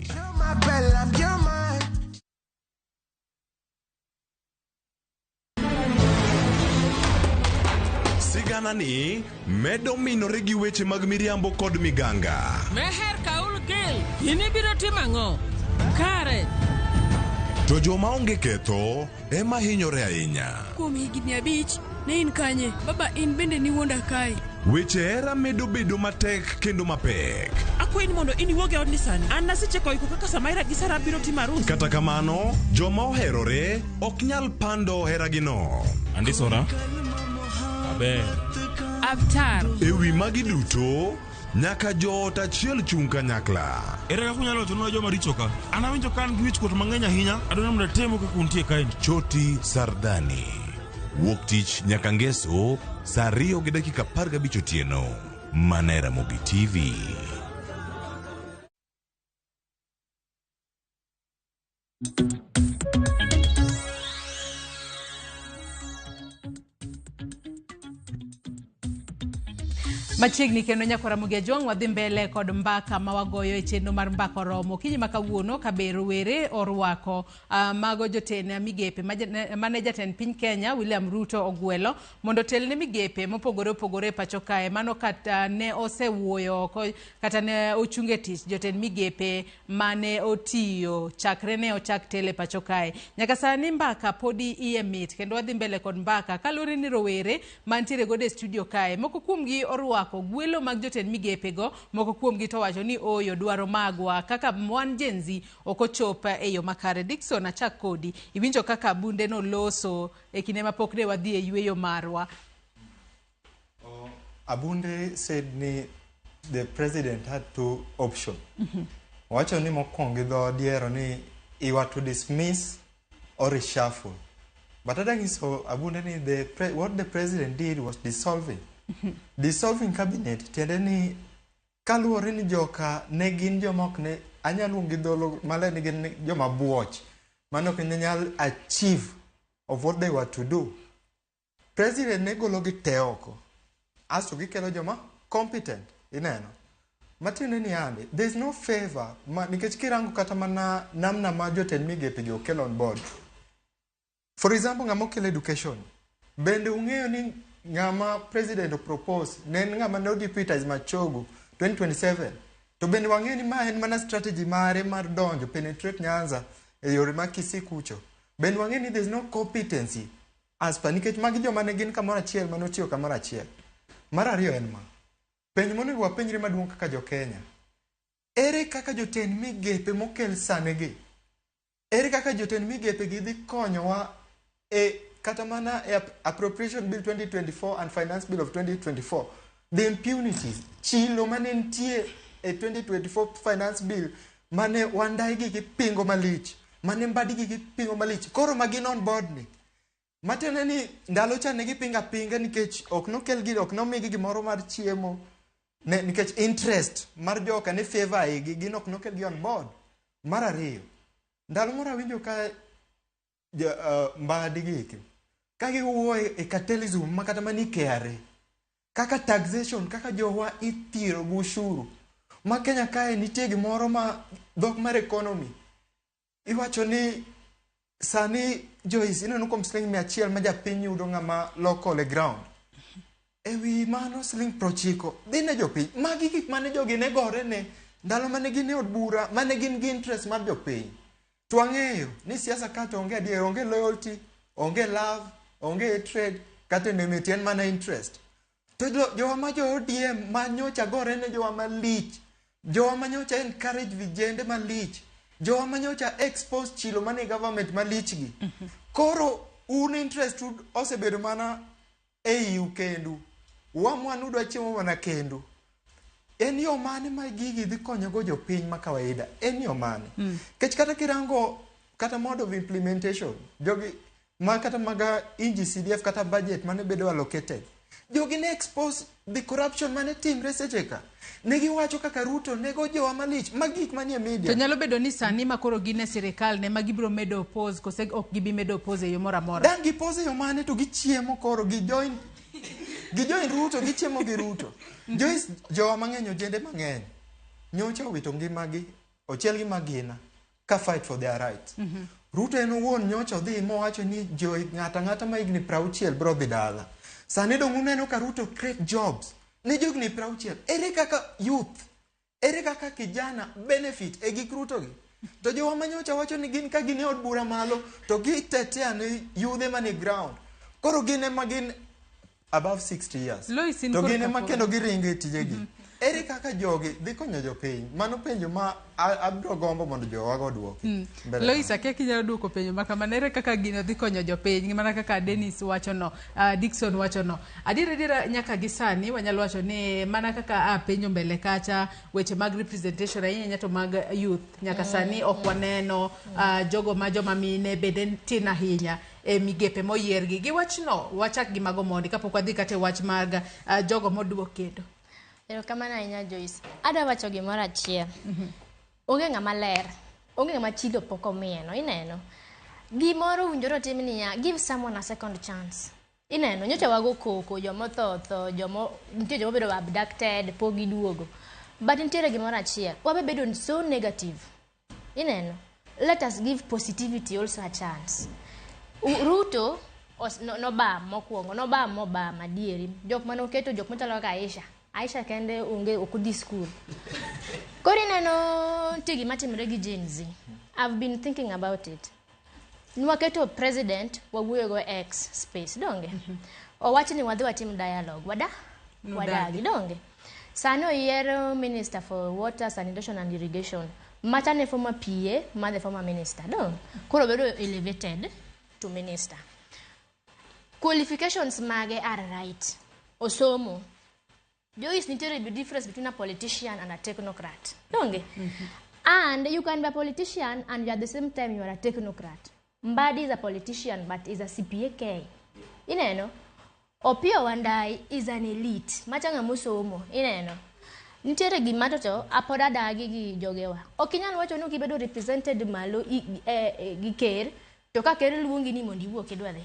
Sigana ni medo minore gi weche mag miriambo kod miganga. Meher Kaul Gil, in ibiro timo ang'o? Kare. To joma onge ketho ema hinyore ahinya. Kuom higni 5, ne in kanye? Baba in bende niwuonda kae. Weche hera medo bedo matek kendo mapek. Akwayi ni mondo in iwuog e odni sani. An nasecheko iko kaka Samaira gi Sara biro timo arus. Kata kamano, joma oherore ok nyal pando heragino. Andisora. Aber. Avtar. E wi magi duto, nyaka joot achiel chung' kanyakla. Ere kaka unyalo wachonwa joma richo ka? An awinjo ka an gi wichkuot mang'eny ahinya. Adwaro ni mondo atemu kaka untie kaeni. Choti Sardani. Wuok tich nyaka ngeso saa 2:15 otieno. Mana e Ramogi TV. Machiegni kendo nyakwara Ramogi Ajwang' wadhi mbele kod mbaka ma wagoyo e chenro mar mbaka oromo okinyi ma kawuono ka be rowere orwako mago jotend migepe mane jatend piny Kenya William Ruto ogwelo mondo otelne migepe mopogore opogore e pacho kae. Mano kata ne osewuoyo oko kata ne ochung' e tich jotend migepe mane otiyo chakre ne ochak telo e pacho kae. Nyaka sani mbaka podi iye mit kendo wadhi mbele kod mbaka kaluwore ni rowere mantiere godo e studio kae moko kuomgi orwako gwelo mag jotend migepe go, moko kuomgi to wacho ni oyo dwaro magwa kaka wan Gen Z ok ochop e yo makare. Dickson, achak kodi. Iwinjo kaka bunde noloso e kinde mapok ne wadhi e yweyo marwa. Abunde said ni the president had two options. Owacho ni mokwongo gi dho diero ni he were to dismiss or reshuffle. But adwa nyiso Abunde ni what the president did was dissolving. Dissolving cabinet tiende ni kaluwore ni joka ne gin joma ok ne anyalo luongo gi dholuo maler ni gin joma buoch mane ok ne nyal achieve of what they were to do. President ne gologi te oko asto gikelo joma competent ineno. Matiende ni yande there is no favor ma, nikech kirango kata mana namna ma jotend migepe gi okel on board. For example, ng'ama okelo education bende ung'eyo ni ng'ama president opropose ne en ng'ama ne odeputize Machogu 2027 to bende wang'eyo ni ma en mana strategy mare mar donjo penetrate Nyanza e yore mag Kisii kucho. Bende wang'eyo ni there is no competency as per nikech magi joma ne gin kamoro achiel mane otiyo kamoro achiel. Mar ariyo en ma, penjo monego wapenjre maduong' kaka jo Kenya, ere kaka jotend migepe mokel sani gi, ere kaka jotend migepe gi dhi konyowa e kata mana e Appropriation Bill 2024 and Finance Bill of 2024, the impunities, chilo mane nitie e 2024 Finance Bill mane Wandayi gi gipingo malich, mane Mbadi gi gipingo malich, koro ma gin on board ni. Matiende ni ndalo cha ne gipingo apinga nikech ok nokel gi ok nomigi gimoro mar chiemo ne, nikech interest mar joka ne favor igi gin ok nokel gi on board. Mar ariyo, ndalo moro awinjo ka Mbadi gi eki ka giwuoyo e cartelism ma kata mani KRA kaka taxation kaka jowa ithiro gi ushuru ma Kenya kae nitie gimoro ma dhok mar economy iwacho ni sani Joyce ineno kuom siling 100 ma japiny yudo ng'ama local e ground e wi mano siling 90 dhi ne jopiny. Magi gik mane jogi ne gore ne ndalo mane gin e od bura mane gin gi interest mar jopiny. To wang'eyo ni siasa ka to onge adier, onge loyalty, onge love, onge hatred, kata enmity, en mana interest. To jowa ma jo ODM ma nyocha gore ne jowa malich, jowa ma nyocha encourage vijende malich, jowa ma nyocha expose chilo mane government malich gi. Koro un interest osebedo mana e iu kendu. Uamua ni udwa chiemo mana kendu. En yo mane ma gigi dhi konyogo jopiny ma kawaida? En yo mane? Nikech kata kirango kata mode of implementation, jogi ma kata maga NGCDF kata budget mane bedo allocated. Jogi ne expose the corruption mane timre seche ka. Ne giwacho kaka Ruto nego jowa malich, ma gik manie media. To nyalo bedo ni sani ma koro gin e sirikal ne ma gibiro medo oppose kose ok gibi medo oppose e yo moro amora. Dang' gipose e yo mane to gichiemo koro gijoin gijoin Ruto, gichiemo gi Ruto. Joyce, jowa mang'eny, ojende mang'eny nyocha owito ngimagi, ochiel gi magina ka fight for their rights. Ruto en owuon nyocha odhi mowacho ni jo ng'ato ang'ata ma higni 60 biro dhi dala. Sani dong' uneno ka Ruto create jobs ne johigni 60. Ere kaka youth, ere kaka kijana benefit e gik Ruto gi? To jowa manyocha wacho ni gin ka gin e od bura malo to gitetea ne yudhe manie ground. Koro gin ema gin above 60 years. Lois, in To koro gin ema kapok- kendo giringo e tijegi. Ere kaka jogi dhi konyo jopiny? Mano penjo ma abiro gombo mondo jowago oduoki. Mbele. Lois, akia kinyalo duoko penjo ma kamano. Ere kaka gino dhi konyo jopiny? Mana kaka Dennis wacho no, Dickson wacho no. Adier adiera nyaka gi sani wanyalo wacho ni mana kaka a penjo mbele kacha weche mag representation ahinya ahinya to mag youth nyaka sani ok waneno jogo ma joma mine bende tin ahinya e migepe moyiergi. Gi wachno wachak gi mago mondi kapok wadhi kata e wach mag jogo moduok kendo. Erokamano ahinya Joyce. Adwa wacho gimoro achiel. Onge ng'ama ler. Onge ng'ama chilo pok omieno. Ineno? Gimoro owinjore otim niya, give someone a second chance. Ineno, nyocha wago koko, jomotho otho, jomo, nitie joma obedo abducted, pok giduogo. But nitiere gimoro achiel, wabe bedo so negative. Ineno? Let us give positivity also a chance. Ruto nobam mokwongo, nobam mobam adieri. Jok mane oketo jok machalo kaka Aisha. Aisha kende onge ok odhi school. Koro ineno nitie gima timore gi Gen Z. I've been thinking about it. Nwaketo president wawuoyo go X space, donge? Owach ni wadhi watim dialogue. Wada? Nudagi. Wadagi, donge? Sani oyier minister for water, sanitation and irrigation. Macha ne former PA, ma the former minister, donge? Koro bedo elevated to minister. Qualifications mage are right. Osomo. Joyce, nitiere difference between a politician and a technocrat. Donge? And you can be a politician and at the same time you are a technocrat. Mbadi is a politician but is a CPAK. Ineno? Opiyo Wandayi is an elite. Macha ng'ama osomo. Ineno? Nitiere gima to apod adagi gi jogewa. Ok inyal wacho ni kibedo represented malo gi ker, to ka ker luongi ni mondo iwuok idwa dhi.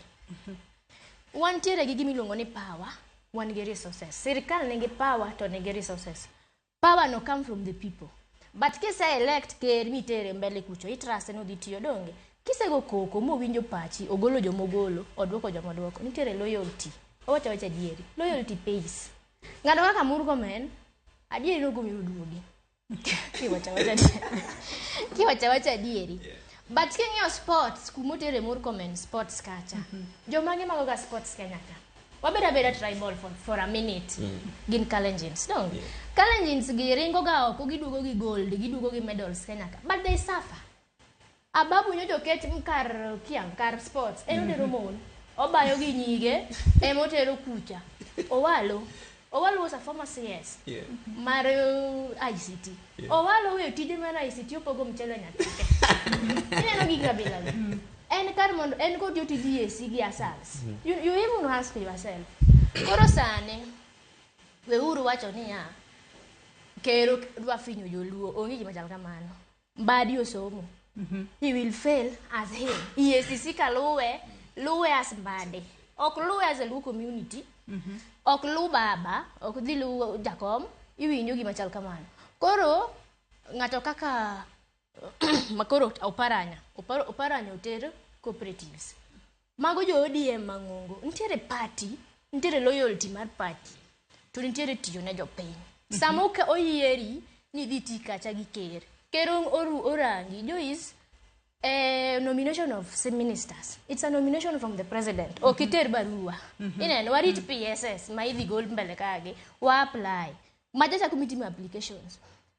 Wantiere gi gima iluongo ni power, wan gi resources. Sirkal nigi power to nigi resources. Power no come from the people. But kise elect ker mitere mbele kucho, itrust ni odhi tiyo donge. Kisego koko mowinjo pachi, ogolo jomogolo, oduoko jomoduoko. Nitiere loyalty. Owacho awacha adieri. Loyalty pays. Ng'ato kaka Murkomen, adieri nogomiyo oduogi. Kiwacho awacha adieri. Kiwacho awacha adieri. But king'iyo sports, kumotere Murkomen sports kacha. Jomage mago ga sports Kenya ka. Wabedo abeda tribal for a minute. Gin Kalenjins, donge? Kalenjins gi ringo ga oko giduogo gi gold, giduogo gi medals Kenya ka. But they suffer. Ababu nyocha oket kar kia, kar sports, en otero mon. Obayo gi nyige, ema otero kucha. Owalo. Owalo was a former CS mar ICT. Owalo weyo tije mar ICT opogo mchele nyathike. Ineno gik kabila gi. En kar mondo en kotiyo tij EAC gi ASALs. You even ask yourself. Koro sani weuru wacho niya ker dwa finyo joluo onge gima chal kamano. Mbadi osomo. He will fail as him. EACC kaluwe, luwe as Mbadi. Ok luwe as a Luo community. Ok lu baba, ok dhi lu jakom, iwinjo gima chal kamano. Koro ng'ato kaka makoro Oparanya, Oparanya oter cooperatives. Mago jo ODM mang'ongo. Nitiere party, nitiere loyalty mar party. To nitiere tiyo ne jopiny. Sama oyieri ni idhi ti kacha gi ker. Ker orangi, Joyce, nomination of ministers. It's a nomination from the president. Ok iter barua. Ineno, warit PSS ma idhi gol mbele kagi, wa apply. Majacha kumitimo applications.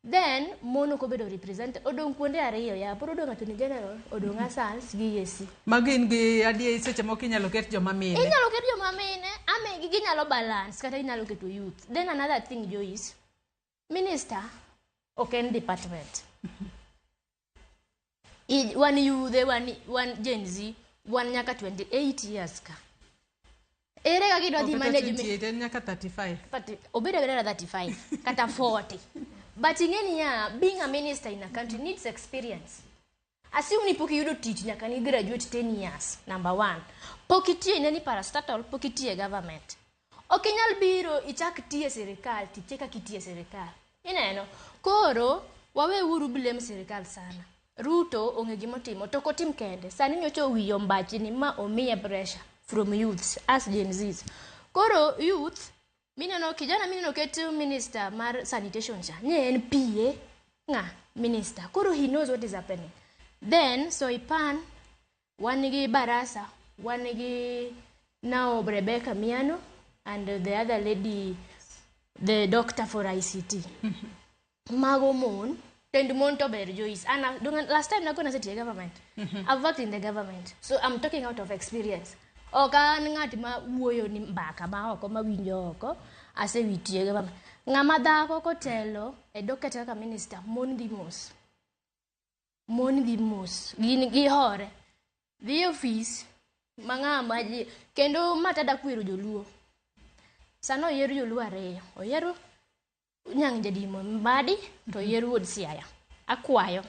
Then, mon ok obedo represented. Odong' kuonde ariyo ya, pod odong' Attorney General, odong' ASALs gi EAC. Magi in gi adier seche moko inyalo ket joma mine. Inyalo ket joma mine, ame ginyalo balance kata inyalo keto youth. Then another thing, Joyce, minister ok en department. Wan yudhe, wan Gen Z, wan nyaka 28 years ka. Ere kaka idwa dhi Ok kata manage 28, en nyaka 35. But obedo abeda 35 kata 40. But ing'e niya, being a minister in a country needs experience. Assume ni pok iyudo tich nyaka ni graduate 10 years, number one. Pok itiyo in any parastatal, pok itiyo e government. Ok inyal biro ichak tiyo e sirikal, tichie kaka itiyo e sirikal. Ineno? Koro, waweuru blame sirikal sana. Ruto ong'e gimotimo, to ok otim kende. Sani nyocha owiyo mbachni ma omiye pressure from youths, us Gen Zs. Koro youth, mineno kijana mineno ket minister mar sanitation cha, nye en PA ng'a minister. Koro he knows what is happening. Then Soipan, wan gi Barasa, wan gi now Rebecca Miano and the other lady, the doctor for ICT. Mago mon, tend mon to ber Joyce. Ana, last time nakona setiye government. I've worked in the government. So I'm talking out of experience. Ok an ng'at ma wuoyo ni mbaka ma oko ma winjo oko, asewitiye government. Ng'ama dhako kotelo e docket kaka minister, mon dhi mos. Mon dhi mos. Gin gihore. Dhi e ofis ma ng'ama ji kendo ma tada kwero joluo. Sano oyier joluo ariyo. Oyier Nyang' Jadimo Mbadi to oyier wuod Siaya. Akwayo.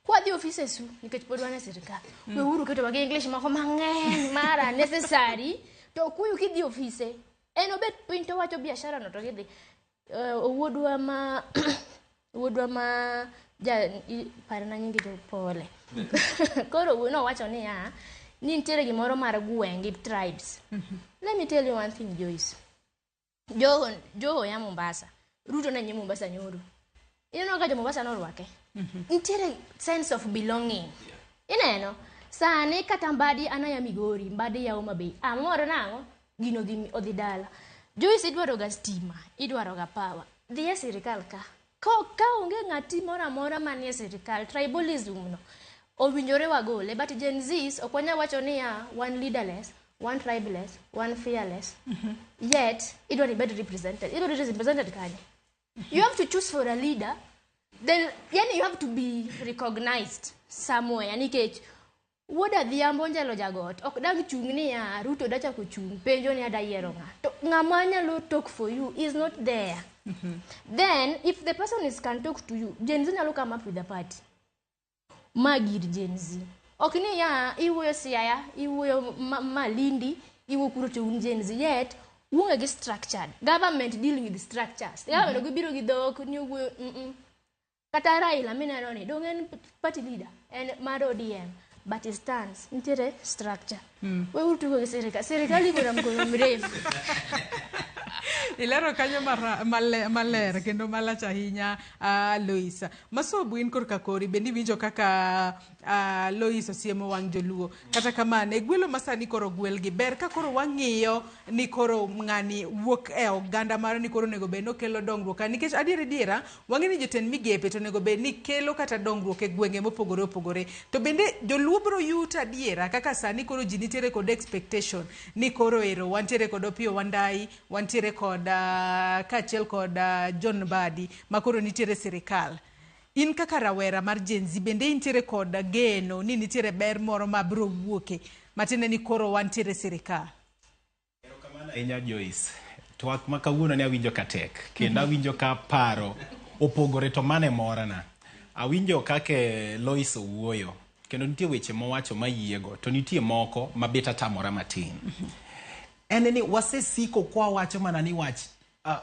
Kwadhi offices u nikech pod wan e sirikal. Weuru ketowa gi English moko mang'eny mar unnecessary to okuyu kidhi ofise en obet piny to owacho biashara no to gidhi. Owuodwa ma wuodwa ma ja parna nyinge to pole. Koro nowacho niya ni nitiere gimoro mar gweng' gi tribes. Let me tell you one thing Joyce. Joho Joho ya Mombasa. Ruto ne nyi Mombasa nyoro. Ineno ka jo Mombasa norwake. Nitiere sense of belonging. Ineno? Sani kata Mbadi an aya Migori, Mbadi ya Homa Bay. Amor nang'o? Gino odhi dala. Joyce idwaro ga stima, idwaro ga power. Dhi e sirikal ka. Ka onge ng'ati moro amora manie sirikal, tribalism no owinjore wagole. But Gen Zs ok wanyal wacho niya wan leaderless, wan tribeless, wan fearless. Yet idwa ni ibed represented. Idwa ni represented kanye? You have to choose for a leader. Then yani you have to be recognized somewhere. Nikech wuod Adhiambo Njelo Jagot ok dang chung' niya Ruto dachako chung' penjo ni ada yiero ng'a. To ng'ama nyalo talk for you is not there. Then if the person is can talk to you, Gen Z nyalo come up with a party. Ma gir Gen Z. Ok ni ya iwuoyo Siaya, iwuoyo Malindi, iwuoyo kuro to un Gen Z. Yet uonge gi structured. Government deal with structures. Government ok biro gi dhok ni owuoyo Kata Raila mineno ni dong en party leader en mar ODM but he stands nitiere structure. Weuru tugo gi sirikal. Sirikal iko na mkono mrefu. Ilero kanyo maler kendo malach ahinya, Lois. Masobu in korka kori bende iwinjo kaka Lois osiemo wang' joluo. Kata kamano, e gwelo ma sani koro gwelgi ber ka koro wang'iyo ni koro ng'ani wuok e oganda mare ni koro onego bed ni okelo dongruok ka. Nikech adier adiera, wang'e ni jotend migepe to onego bed ni kelo kata dongruok e gwenge mopogore opogore. To bende joluo biro yuto adiera kaka sani koro ji nitiere kod expectation ni koro ero wantiere kod Opiyo Wandayi, wantiere kod kaachiel kod John Mbadi ma koro nitiere sirikal. In kaka rawera mar Gen Z bende intiere kod geno ni nitiere ber moro ma biro wuoke matiende ni koro wantiere sirikal? Erokamano ahinya Joyce. Twak ma kawuono ne awinjo ka tek kendo awinjo ka paro opogore to mano e morana. Awinjo kaka Lois owuoyo kendo nitie weche mowacho mayiego to nitie moko ma bet atamora matin. En ni wasesiko kwa wacho mana ni wach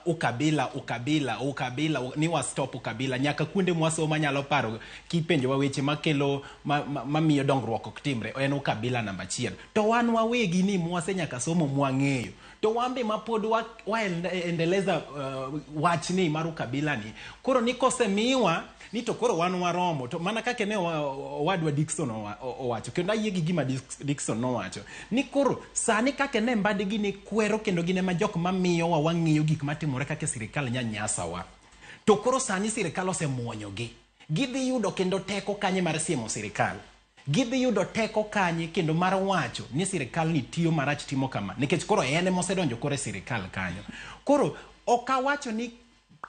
ukabila ukabila ukabila ni wa stop ukabila nyaka kuonde mwasoma nyalo paro kipenjowa weche makelo mamiyo dongruok ok timre en ukabila namba achiel to wan wawegi ni mwase nyaka somo mwang'eyo to wan be mapod waendeleza wachni mar ukabila ni koro ni kosemiwa ni to koro wan waromo to mana kaka ne owadwa Dickson owacho kendo ayie gi gima Dickson nowacho ni koro sani kaka ne Mbadi gini kwero kendo gin ema jok mamiyowa wang'iyo gik matimore kaka sirikal nyanyasawa to koro sani sirikal osemuonyogi gidhi yudo kendo teko kanye mar siemo sirikal gidhi yudo teko kanye kendo mar wacho ni sirikal ni tiyo marach timo kama nikech koro en ema osedonjo koro e sirikal kanyo koro ok awacho ni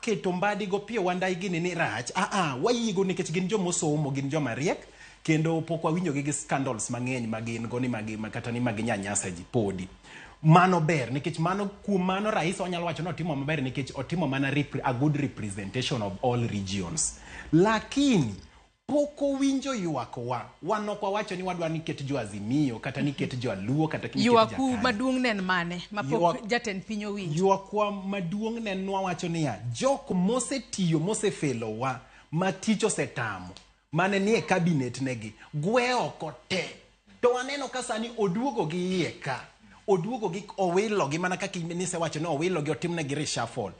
keto Mbadi go Opiyo Wandayi gini ni rach aa wayiego nikech gin jomosomo gin joma riek kendo pok wawinjogi gi scandals mang'eny ma gin go ni magi kata ni maginyanyasa ji podi. Mano ber nikech mano kuom mano rais onyalo wacho ni otimo maber nikech otimo mana a good representation of all regions. Lakini pok owinjo ywakwa. Wan ok wawacho ni wadwa ni ket jo Azimio kata ni ket jo Luo kata ni ket Ywaku Jakanyo. maduong' ne en mane mapok jatend piny owinjo? Ywakwa maduong' ne en wawacho niya, jok mosetiyo mosefelowa ma tich osetamo mane nie cabinet negi gwe oko te. To waneno ka sani oduogo gi iye ka. Oduogo gi owilo gi mana kaka nisewacho ni owilo gi otimnegi reshuffle.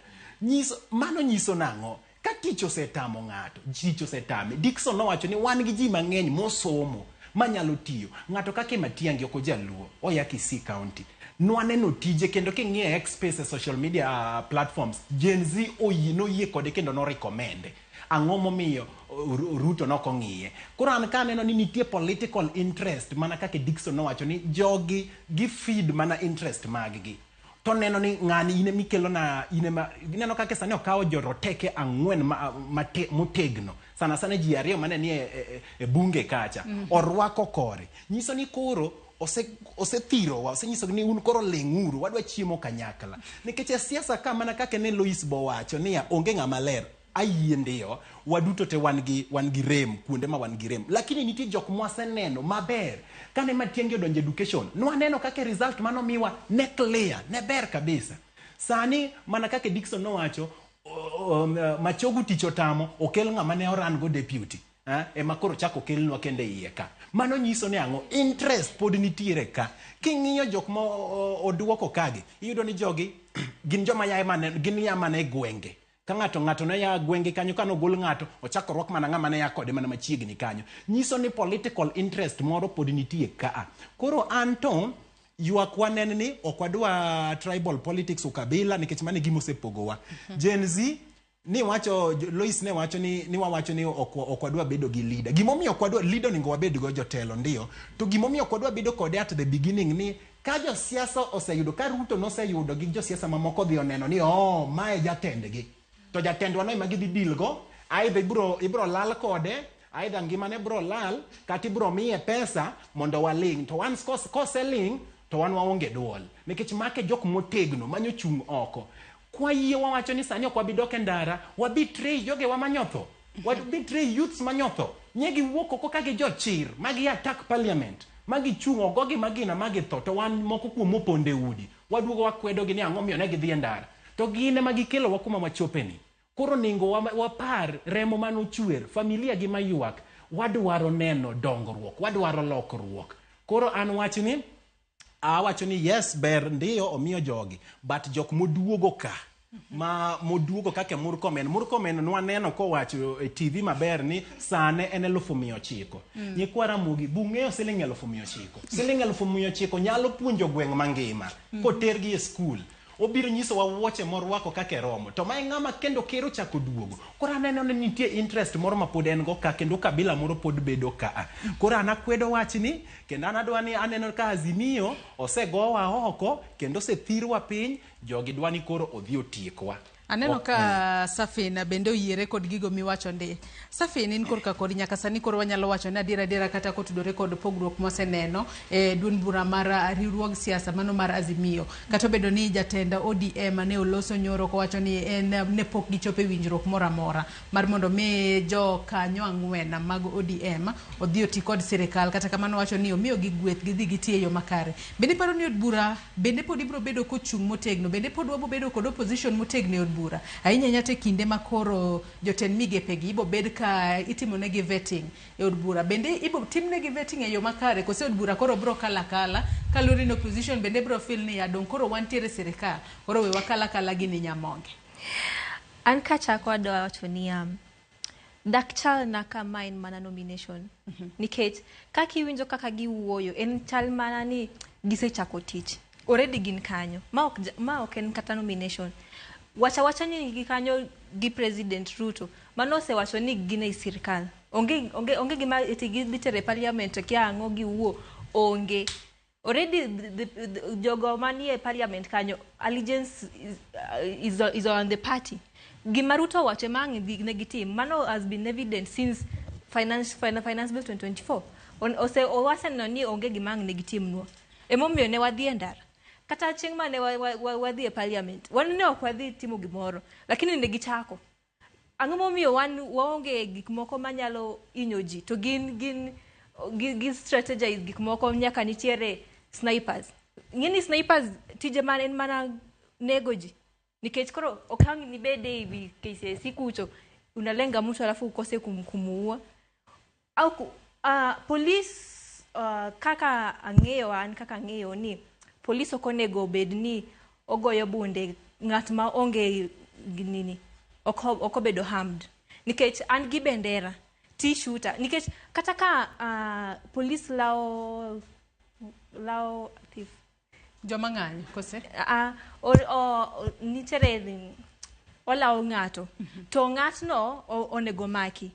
Mano nyiso nang'o? Ka tich osetamo ng'ato, tich osetame. Dickson nowacho ni wan gi ji mang'eny mosomo manyalo tiyo. Ng'ato kaka Matiang'i ok ojaluo, oya Kisii County. Nwaneno tije kendo king'iyo e X space e social media platforms, Gen Z oyie noyie kode kendo norecommend. Ang'o momiyo Ruto nok ong'iye? Koro an ka aneno ni nitie political interest mana kaka Dickson nowacho ni jogi gi feed mana interest mag gi. To neno ni ng'ani in emikelo na in ema ineno kaka sani okawo joroteke ang'wen motegno sana sana ji ariyo mane nie e bunge kacha orwako kore nyiso ni koro osethirowa osenyiso ni un koro ling'uru wadwa chiemo kanyakla nikech e siasa ka mana kaka ne Lois bowacho niya onge ng'ama ler ayie ndiyo waduto te wan gi rem kuonde ma wan gi rem lakini nitie jok mwaseneno maber kane Matiang'i odonjo education nwaneno kaka result manomiwa ne clear ne ber kabisa sani mana kaka Dickson nowacho Machogu tich otamo okel ng'ama ne oran go deputy ema koro chako okelnwa kendo e iye ka mano nyiso ni ang'o interest pod nitiere ka king'iyo jok ma oduoko kagi iyudo ni jogi gin joma yae mana gin ya mana e gwenge ka ng'ato ne ya gwenge kanyo ka nogol ng'ato ochako orwak mana ng'ama ne ya kode mana machiegni kanyo nyiso ni political interest moro pod nitie kaa koro an to ywakwa ne en ni ok wadwa tribal politics ukabila nikech mano e gima osepogowa Gen Z ni wacho Lois ne wacho ni wawacho ni ok wadwa bedo gi leader gimomiyo ok wadwa leader onego wabed go jotelo ndio to gimomiyo ok wadwa bedo kode at the beginning ni ka josiasa oseyudo ka Ruto noseyudo gi josiasa mamoko dhi oneno ni oh mae jatendgi to jatendwa no ema gidhi deal go either ibro lal kode either ngimane bro lal kata ibro miye pesa mondo waling to once koseling to wan waonge duol nikech make jok motegno manyochung' oko kwa yie wawacho ni sani ok wabi dok e ndara wabetray jogewa manyotho wabetray youths manyotho nye giwuok oko ka gijochir magi attack parliament magichung' ogogi magina magitho to wan moko kuom mopondo e udi waduogo wakwedogi ni ang'o miyo ne gidhi e ndara to gin ema gikelowa kuma wachopeni koro onego wapar remo manochwer familia gi maywak wadwaro neno dongruok wadwaro lokruok koro an wachni awacho ni yes ber ndiyo omiyo jogi but jok moduogo ka ma moduogo kaka Murkomen Murkomen nwaneno kowacho e TV maber ni sane en 900,000 Nyikwa Ramogi bung'eyo siling 900,000 siling 900,000 nyalo puonjo gweng' mangima kotergi e skul obiro nyisowa wuoche morwako kaka romo to mae ng'ama kendo ker ochako duogo koro aneno ni nitie interest moro ma pod en go ka kendo kabila moro pod bedo ka koro an akwedo wachni kendo an adwa ni aneno ka Azimio osegowa oko kendo osethirwa piny jogi dwa ni koro odhi otiekwa Aneno ka Safin bende oyiere kod gigo miwacho ndi. Safin in korka kod nyaka sani koro wanyalo wacho ni adiera adiera kata kotudore kod pogruok mwaseneno e duond bura mar riwruog siasa mano mar Azimio. Kata obedo ni jatend ODM ne oloso nyoro kowacho ni en ne pok gichopo e winjruok moro amora mar mondo mi jokanyo ang'wen mag ODM odhi oti kod sirikal. Kata kamano wacho ni omiyogi gweth gidhi giti e yo makare. Bende iparo ni od bura bende pod ibiro bedo kochung' motegno? Bende pod wabo bedo kod opposition motegno e od bura? Ahinya ahinya to e kinde ma koro jotend migepegi ibo bed ka itimonegi vetting e od bura. Bende ibo timnegi vetting e yo makare kose od bura koro biro kalo akala kaluwore ni opposition bende biro feel ni ya dong' koro wantiere e sirikal koro we wakal akala gini nyamonge. An kachako adwa wacho niya, dak chal na kama en mana nomination. Nikech kaka iwinjo kaka giwuoyo en chal mana ni gisechako tich. Already gin kanyo. Ma ok en kata nomination. Wacha wacha ni gi kanyo gi President Ruto. Mano osewacho ni gin ei sirkal. Onge gima eti gidhi tere parliament kia ang'o giwuo. Onge. Already the jogo manie parliament kanyo allegiance is on the party. Gima Ruto owacho ema ang' ne gitim. Mano has been evident since finance bill 2024. Ose owaseneno ni onge gima ang' ne gitimnwa. Emomiyo ne wadhi e ndara. Kata chieng' mane wadhi e parliament, wan ne ok wadhi timo gimoro, lakini ne gichako. Ang'o momiyo wan waonge gik moko manyalo hinyo ji, to gin gin gi strategize gik moko nyaka nitiere snipers. Ing'e ni snipers tije man en mana nego ji. Nikech koro ok ang' nibede e wi KCSE kucho, unalenga mtu alafu ukose kumuua. Au police kaka ang'eyo an kaka ang'eyo ni police ok onego obed ni ogoyo bunde ng'at ma onge gi nini ok obedo harmed nikech an gi bendera ti shooter nikech kata ka police lao lao thief Joma ng'anyo kose? Nitiere olawo ng'ato to ng'atno onego maki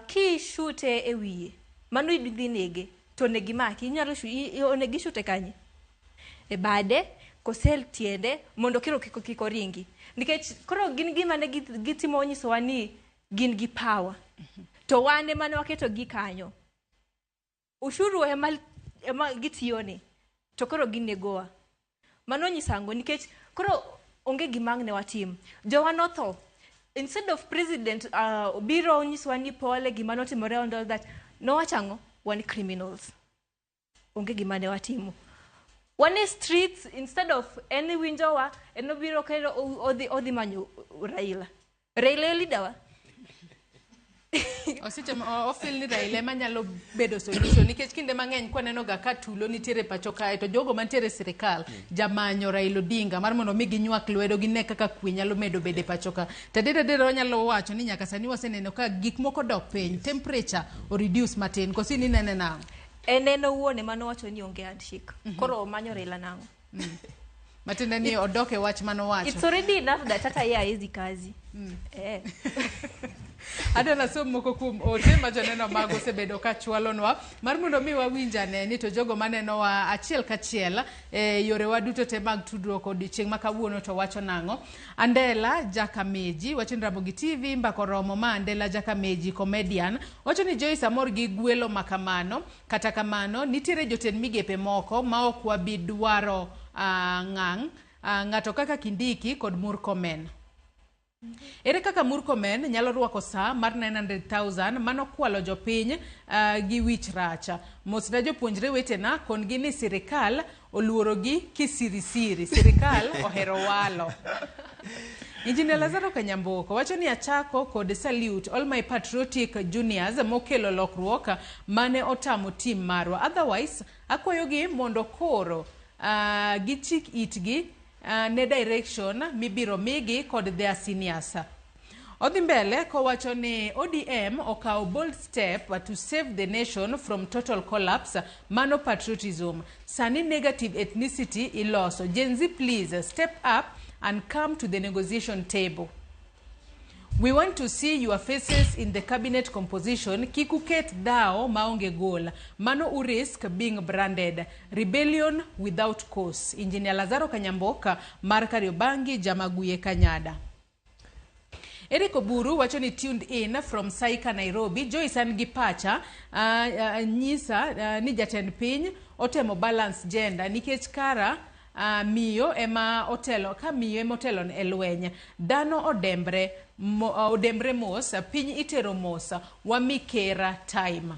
kishute e wiye mano idhi nege to onego imaki inyalo onego ishute kanye e bade kose tiende mondo koro kik oringi nikech koro gin gima ne gitimo nyisowa ni gin gi power to wan ema ne waketo gi kanyo ushuru ema gitiyone to koro ginegowa mano nyiso ang'o nikech koro onge gima ang' ne watim jowa notho instead of president biro nyisowa ni pole gima notimore and all that nowacho ang'o wan criminals onge gima ne watimo wan e streets instead of en winjowa en obiro kendo odhi manyo Raila Raila e leader wa Oseche ofil ni Raila ema nyalo bedo solution nikech kinde mang'eny kwaneno ga ka tulo nitiere pacho kae to jogo mantiere e sirikal jamanyo Raila Odinga mar mondo mi ginywak lwedo gine kaka kwe nyalo medo bedo e pacho ka. To adier adier wanyalo wacho ni nyaka sani waseneno ka gik moko dok piny, temperature o reduce matin. Koso in inene nang'o? En en owuon ema nowacho ni onge handshake koro omanyo Raila nang'o Matiende ni odok e wach manowacho. It's already enough that hata yeye haezi kazi eh. Adwa nasom moko kuom ote ma joneno mago osebedo ka chwalonwa mar mondo mi wawinj ane ni to jogo manenowa achiel kachiel e yorewa duto te mag tudruok odiochieng' ma kawuono to wacho nang'o. Andela Jakameji wacho ni Ramogi TV mbaka oromo ma Andela Jakameji comedian wacho ni Joyce amor gi gwelo ma kamano kata kamano nitiere jotend migepe moko ma ok wabi dwaro ngang' ng'ato kaka Kindiki kod Murkomen. Ere kaka Murkomen nyalo rwako saa mar 900,000 manokwalo jopiny gi wich rach? Mosna jopuonjre wetena kon-gi ni sirikal oluorogi kisirisiri. Sirikal ohero walo. Engineer Lazaro Kanyamboko wacho ni achako kod salute all my patriotic juniors mokelo lokruok mane otamo team marwa. Otherwise, akwayogi mondo koro gichik itgi ne direction mibiro migi kod their seniors. Odhi mbele kowacho ni ODM okawo bold step to save the nation from total collapse. Mano patriotism. Sani negative ethnicity iloso. Gen Z please step up and come to the negotiation table. We want to see your faces in the cabinet composition. Kik uket dhao maonge goal. Mano urisk being branded. Rebellion without cause. Engineer Lazaro Kanyamboka mar Kariobangi Jamaguye Kanyada. Eric Oburu wacho ni tuned in from Saika Nairobi. Joyce an gi pacha nyisa ni jatend piny otemo balance gender nikech kara miyo ema otelo ka miyo ema otelo e lweny dhano odembre odembre mos piny itero mos wami kera time.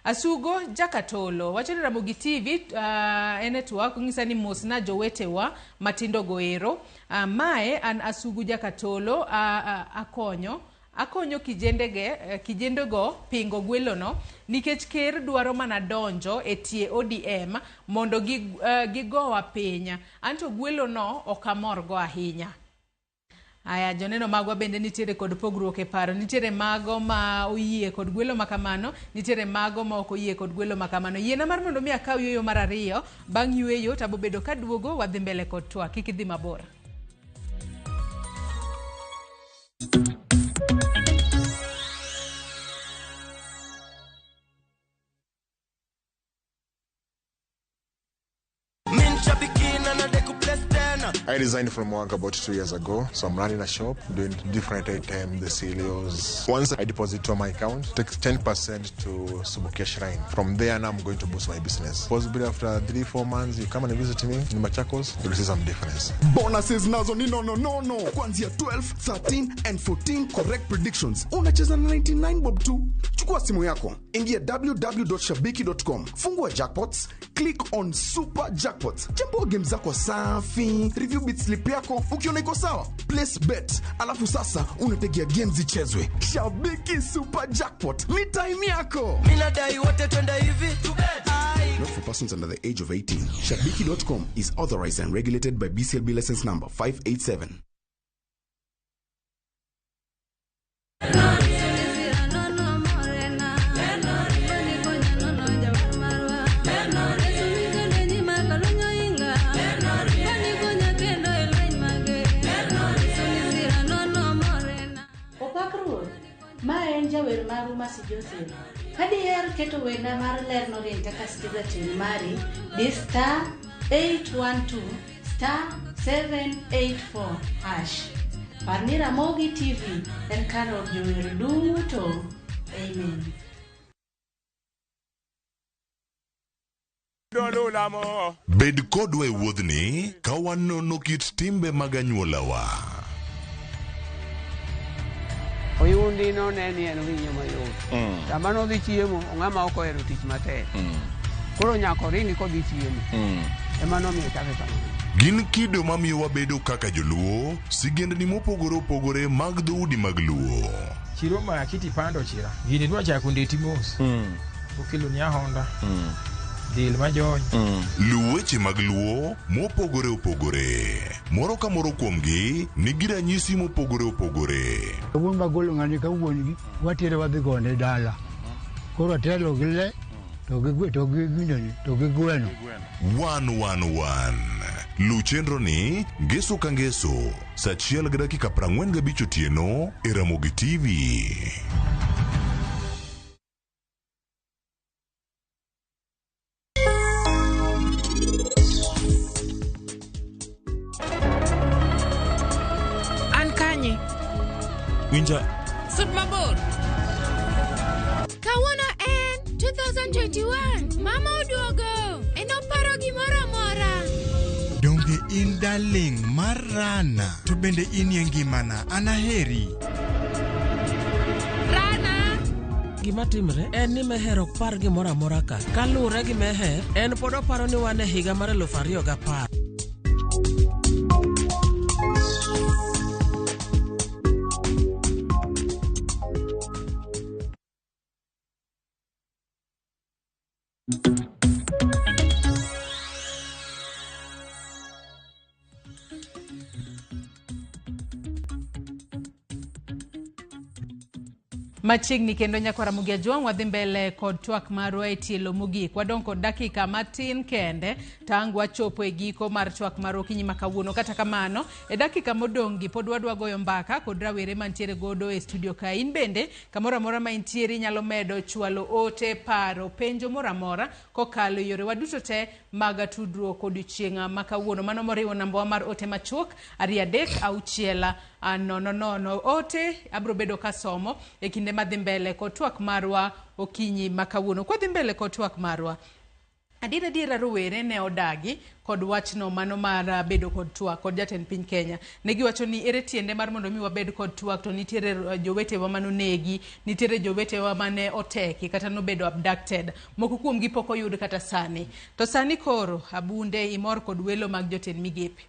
Asugo Jakatolo wacho ni Ramogi TV e network ng'isa ni mosna jowetewa matindo goero. Mae an Asugu Jakatolo akonyo kijendego pingo gwelono nikech ker dwaro mana donjo e tie ODM mondo gigowa piny. Anto gwelono ok amorgo ahinya. Aya, joneno magwa bende nitiere kod pogruok e paro. Nitiere mago ma oyie kod gwelo ma kamano, nitiere mago ma ok oyie kod gwelo ma kamano. Yiena mar mondo mi akaw yueyo mar ariyo, bang' yueyo to abobedo kaduogo wadhi mbele kod twak. Kik idhi mabor. I resigned from work about 2 years ago, so I'm running a shop doing different items, the cereals. Once I deposit to my account, takes 10% to Subukia Shrine. From there, now I'm going to boost my business. Possibly after 3, 4 months, you come and visit me in Machakos, you'll see some difference. Bonuses nazo ni nono nono kuanzia 12, 13 and 14 correct predictions. Unacheza na 99 bob tu. Chukua simu yako, ingia www.shabiki.com, fungua jackpots, click on super jackpots, chambua game zako safi, review bet slip yako, ukiona iko sawa, place bet, alafu sasa unategea game zichezwe. Shabiki Super Jackpot ni time yako. Minadai wote twende hivi. Not for persons under the age of 18. Shabiki.com is authorized and regulated by BCLB license number 587. Opak ruoth, ma en jawer maru Mercy Joseph. Ka diher keto wenda mar ler norieny kaka Skiza tune mari, di *812*784#. Par ni Ramogi TV en kar od jower duto. Amen. Bed kodwa e wuodhni ka wanono kit timbe mag anyuolawa. Oyundi none ni en winyo mayot. Sama nodhi chiemo, ong'ama ok ohero tich matek. Koro nyaka oringi kodhi chiemo. Ema nomiyo chake kamano. Gin kido mamiyo wabedo kaka joluo, sigendni mopogore opogore mag dhoudi mag luo. Chiro ma kiti pando chira. Gini dwa chako ndeti mos. Okelo ni ahonda. Del majony. Luw weche mag luo mopogore opogore. Moro ka moro kuomgi nigi ranyisi mopogore opogore. Wuon magolo ng'ani ka wuon gi watere wadhi gone dala. Koro atelo gi le to gi gwe to gi ginene to gi gweno. 111 Luw chenro ni ngeso ka ngeso sa 1:45 otieno e Ramogi TV. An kanye? Winja Sud mabor. Kawuono en 2021. Mama oduogo. En oparo gimoro amora. Donge in darling mar Rana to bende inie ngimana an aheri. Rana. Gima timre en ni Meher ok par gimoro amora ka. Kaluwore gi Meher, en pod oparo ni wan e higa mar 2010. Machiegni kendo nyakwara Ramogi Ajwang' wadhi mbele kod twak marwa e tielo mogik. Wadong' kod dakika matin kende tang' wachopo e giko mar twak mar okinyi ma kawuono. Kata kamano, e dakika modong' gi pod wadwa goyo mbaka kod rawere mantiere godo e studio ka. In bende kamoro amora ma intiere inyalo medo chwalo ote, paro, penjo moro amora kokalo e yorewa duto te mag tudruok odiochieng' ma kawuono. Mano moriwo nambawa mar ote machuok 236 00. Ote abro bedo kasomo e kinde madhi mbele kod twak marwa okinyi ma kawuono. Kwadhi mbele kod twak marwa, adier adiera rowere ne odagi kod wachno mano mar bedo kod twak kod jatend piny Kenya. Ne giwacho ni ere tiende mar mondo mi wabed kod twak to nitiere jowetewa manonegi, nitiere jowetewa mane oteki kata nobedo abducted. Moko kuomgi pok oyud kata sani. To sani koro abunde imor kod welo mag jotend migepe.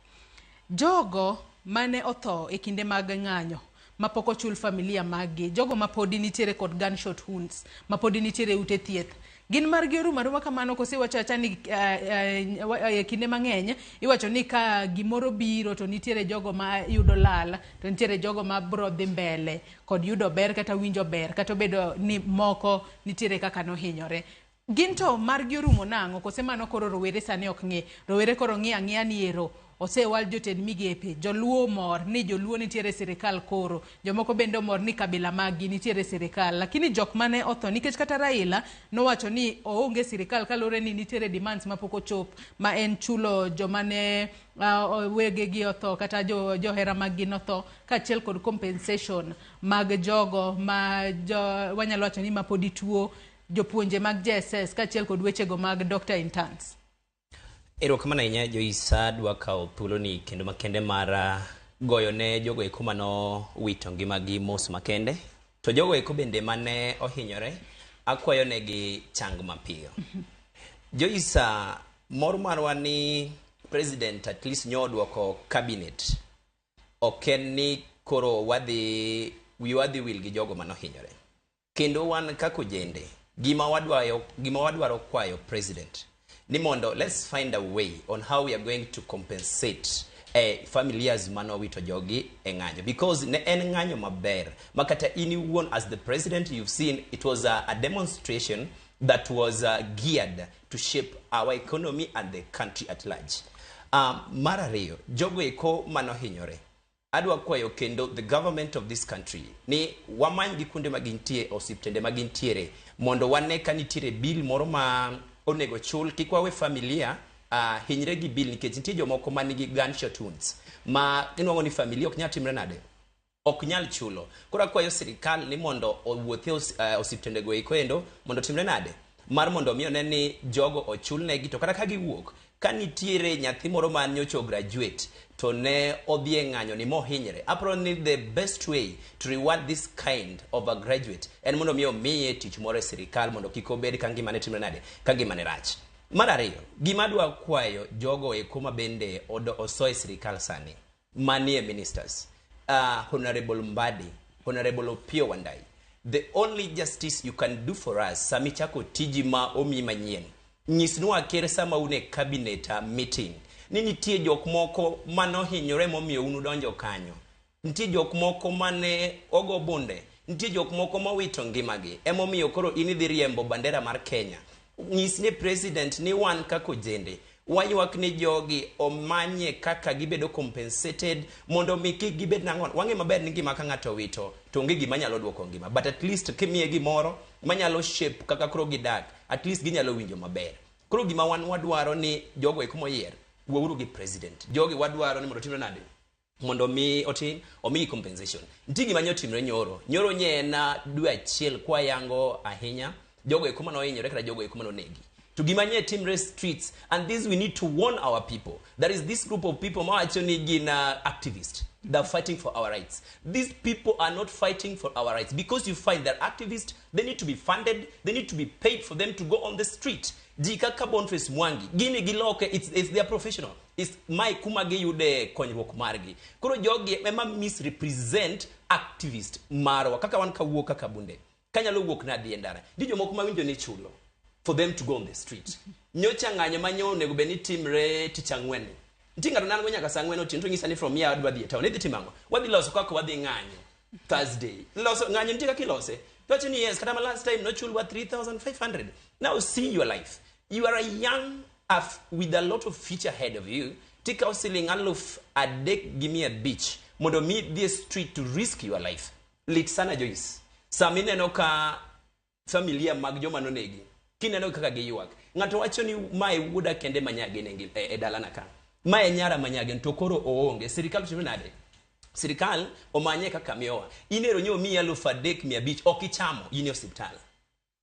Jogo mane otho e kinde mag ng'anyo mapok ochul familia maggi, jogo mapodi nitiere kod gunshot wounds, mapodi nitiere e ute thieth, gin margi orumo aruma kamano kose iwacho awacha ni kinde mang'eny iwacho ni ka gimoro biro to nitiere jogo ma yudo lal to nitiere jogo ma bro dhi mbele kod yudo ber kata winjo ber kata obedo ni moko nitiere kaka nohinyore. Gin to margi orumo nang'o kose mano koro rowere sani ok ng'i rowere koro ng'i ang'iya ni ero Osewal jotend migepe, joluo omor ni joluo nitiere e sirikal koro, jomoko bende omor ni kabila maggi nitiere e sirikal, lakini jok mane otho nikech kata Raila nowacho ni oonge sirikal kaluwore ni nitiere demands mapok ochop ma en chulo joma ne wegegi otho kata johera maggi notho kaachiel kod compensation mag jogo ma wanyalo wacho ni mapodi tuo, jopuonje mag JSS kaachiel kod wechego mag doctor interns. Erokamano ahinya Joyce, adwa kawo thuoloni kendo makende mar goyo ne jogo eko mano wito ngimagi mos makende. To jogo eko bende mane ohinyore, akwayo negi chang mapiyo. Joyce, mor marwa ni president at least nyo oduoko cabinet. Ok en ni koro wadhi wiwa dhi wil gi jogo manohinyore. Kendo wan kaka ojende, gima wadwaro kwayo president ni mondo let's find a way on how we are going to compensate familias manowito jogi e ng'anyo, because ne en ng'anyo maber makata in iwuon as the president you've seen it was a demonstration that was geared to shape our economy and the country at large. Mar ariyo, jogo eko manohinyore, adwa kwayo kendo the government of this country ni wamany gi kuonde ma gintie, osiptende ma gintiere, mondo wane ka nitiere bill moro ma onego chul, kik wawe familia hinyre gi bill, nikech nitie jomoko manigi gunshot wounds ma inuang'o ni familia ok nyal timre nade, ok nyal chulo. Koro akwayo sirikal ni mondo owuothi osiptende go eko endo mondo timre nade mar mondo mi one ni jogo ochulnegi, to kata ka giwuok ka nitiere nyathi moro ma nyocha graduate to ne odhi e ng'anyo ni mohinyre, aparo ni the best way to reward this kind of a graduate en mondo mi omiye tich moro e sirikal mondo kik obed ka ngimane timre nade, ka ngimane rach. Mar ariyo, gima adwa kwayo jogo eko ma bende oso e sirikal sani manie ministers, Honorable Mbadi, Honorable Opiyo Wandayi, the only justice you can do for us sami chako tiji ma omiyi manyien, nyisnwa ker sama un e cabinet meeting ni nitie jok moko manohinyore momiyo un udonjo kanyo, nitie jok moko mane ogo bunde, nitie jok moko mowito ngimagi, emomiyo koro in idhi riembo bandera mar Kenya. Nyis ne president ni wan kaka ojende waywak ni jogi omanye kaka gibedo compensated mondo mi kik gibed nang'o. Wang'e maber ni ngima ka ng'ato owito to onge gima nyalo duoko ngima, but at least kimiye gimoro manyalo shape kaka koro gidak, at least ginyalo winjo maber. Koro gima wan wadwaro ni jogo eko moyier, wuouru gi president. Jogi wadwaro ni mondo otimre nade, mondo mi otim omigi compensation. Nitie gima nyotimre nyoro. Nyoro nye en dwe achiel kwayango ahinya jogo eko manohinyore kata jogo eko manonegi. To gima nye timre streets, and this we need to warn our people. There is this group of people mawacho ni gin activists. They're fighting for our rights. These people are not fighting for our rights, because you find they're activists, they need to be funded, they need to be paid for them to go on the street. Ji kaka Boniface Mwangi, gini giloke, it's their professional. It's my kuma giyude konyruok margi. Koro jogi ema misrepresent activist marwa. Kaka wan kawuok kaka bunde. Kanyalo wuok na dhi e ndara. Nitie jomoko mawinjo ni chulo for them to go on the street. Nyocha ng'anyo ma nyo onego bed ni timre tich ang'wen. Nitie ng'ato nan go nyaka saa ang'wen otieno to nyisa ni from here adwa dhi e town. Idhi timo ang'o? Wadhi loso kaka wadhi ng'anyo Thursday. Loso ng'anyo nitie kaka ilose. To wacho ni yes, kata ma last time nochulwa 3,500. Now see your life. You are a young with a lot of future ahead of you. Tikawo siling 3,500 mondo mi dhi e street to risk your life. Lit sana Joyce. Sama ineno ka familia mag joma nonegi, kineno kaka giywak. Ng'ato wacho ni mae wuoda kende manyagene e dalana ka. Mae nyara manyagene to koro oonge. Sirikal timo nade? Sirikal omanye kaka miyowa. In ero nyo miyi 3,500 ok ichamo, in e osiptal.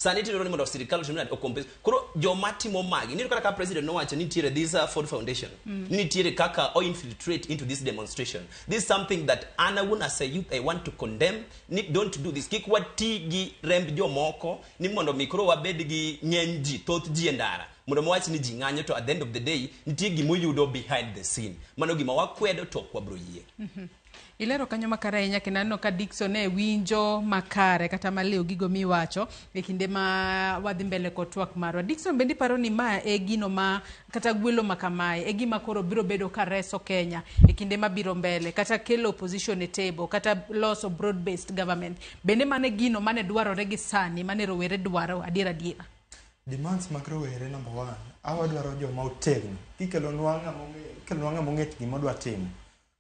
Sani tidwaro ni mondo sirikal otim nade, ocompensate. Koro joma timo magi, nitiere kata ka president nowacho ni nitiere this Ford Foundation. Ni nitiere kaka o infiltrate into this demonstration. This is something that an awuon as a youth I want to condemn. Ni don't do this. Kik wati gi remb jomoko ni mondo mi koro wabed gi ng'eny ji, thoth ji e ndara. Mondo wawach ni ji ng'anyo to at the end of the day nitie gimoyudo behind the scene. Mano gima wakwedo to ok wabro yie. Ilero kanyo makare ahinya kendo aneno ka Dickson ne winjo makare kata maliw gigo miwacho e kinde ma wadhi mbele kod twak marwa. Dickson, bende iparo ni ma e gino ma kata gwelo ma kamae e gima koro biro bedo ka reso Kenya e kinde mabiro mbele, kata kelo opposition e table, kata loso broad based government? Bende mano e gino mane dwarore gi sani, mane rowere dwaro adier adiera? Demands mag rowere number one, awadwaro joma otegno. Kikelonwa ng'ama ikelonwa ng'ama ong'e gima odwa timo.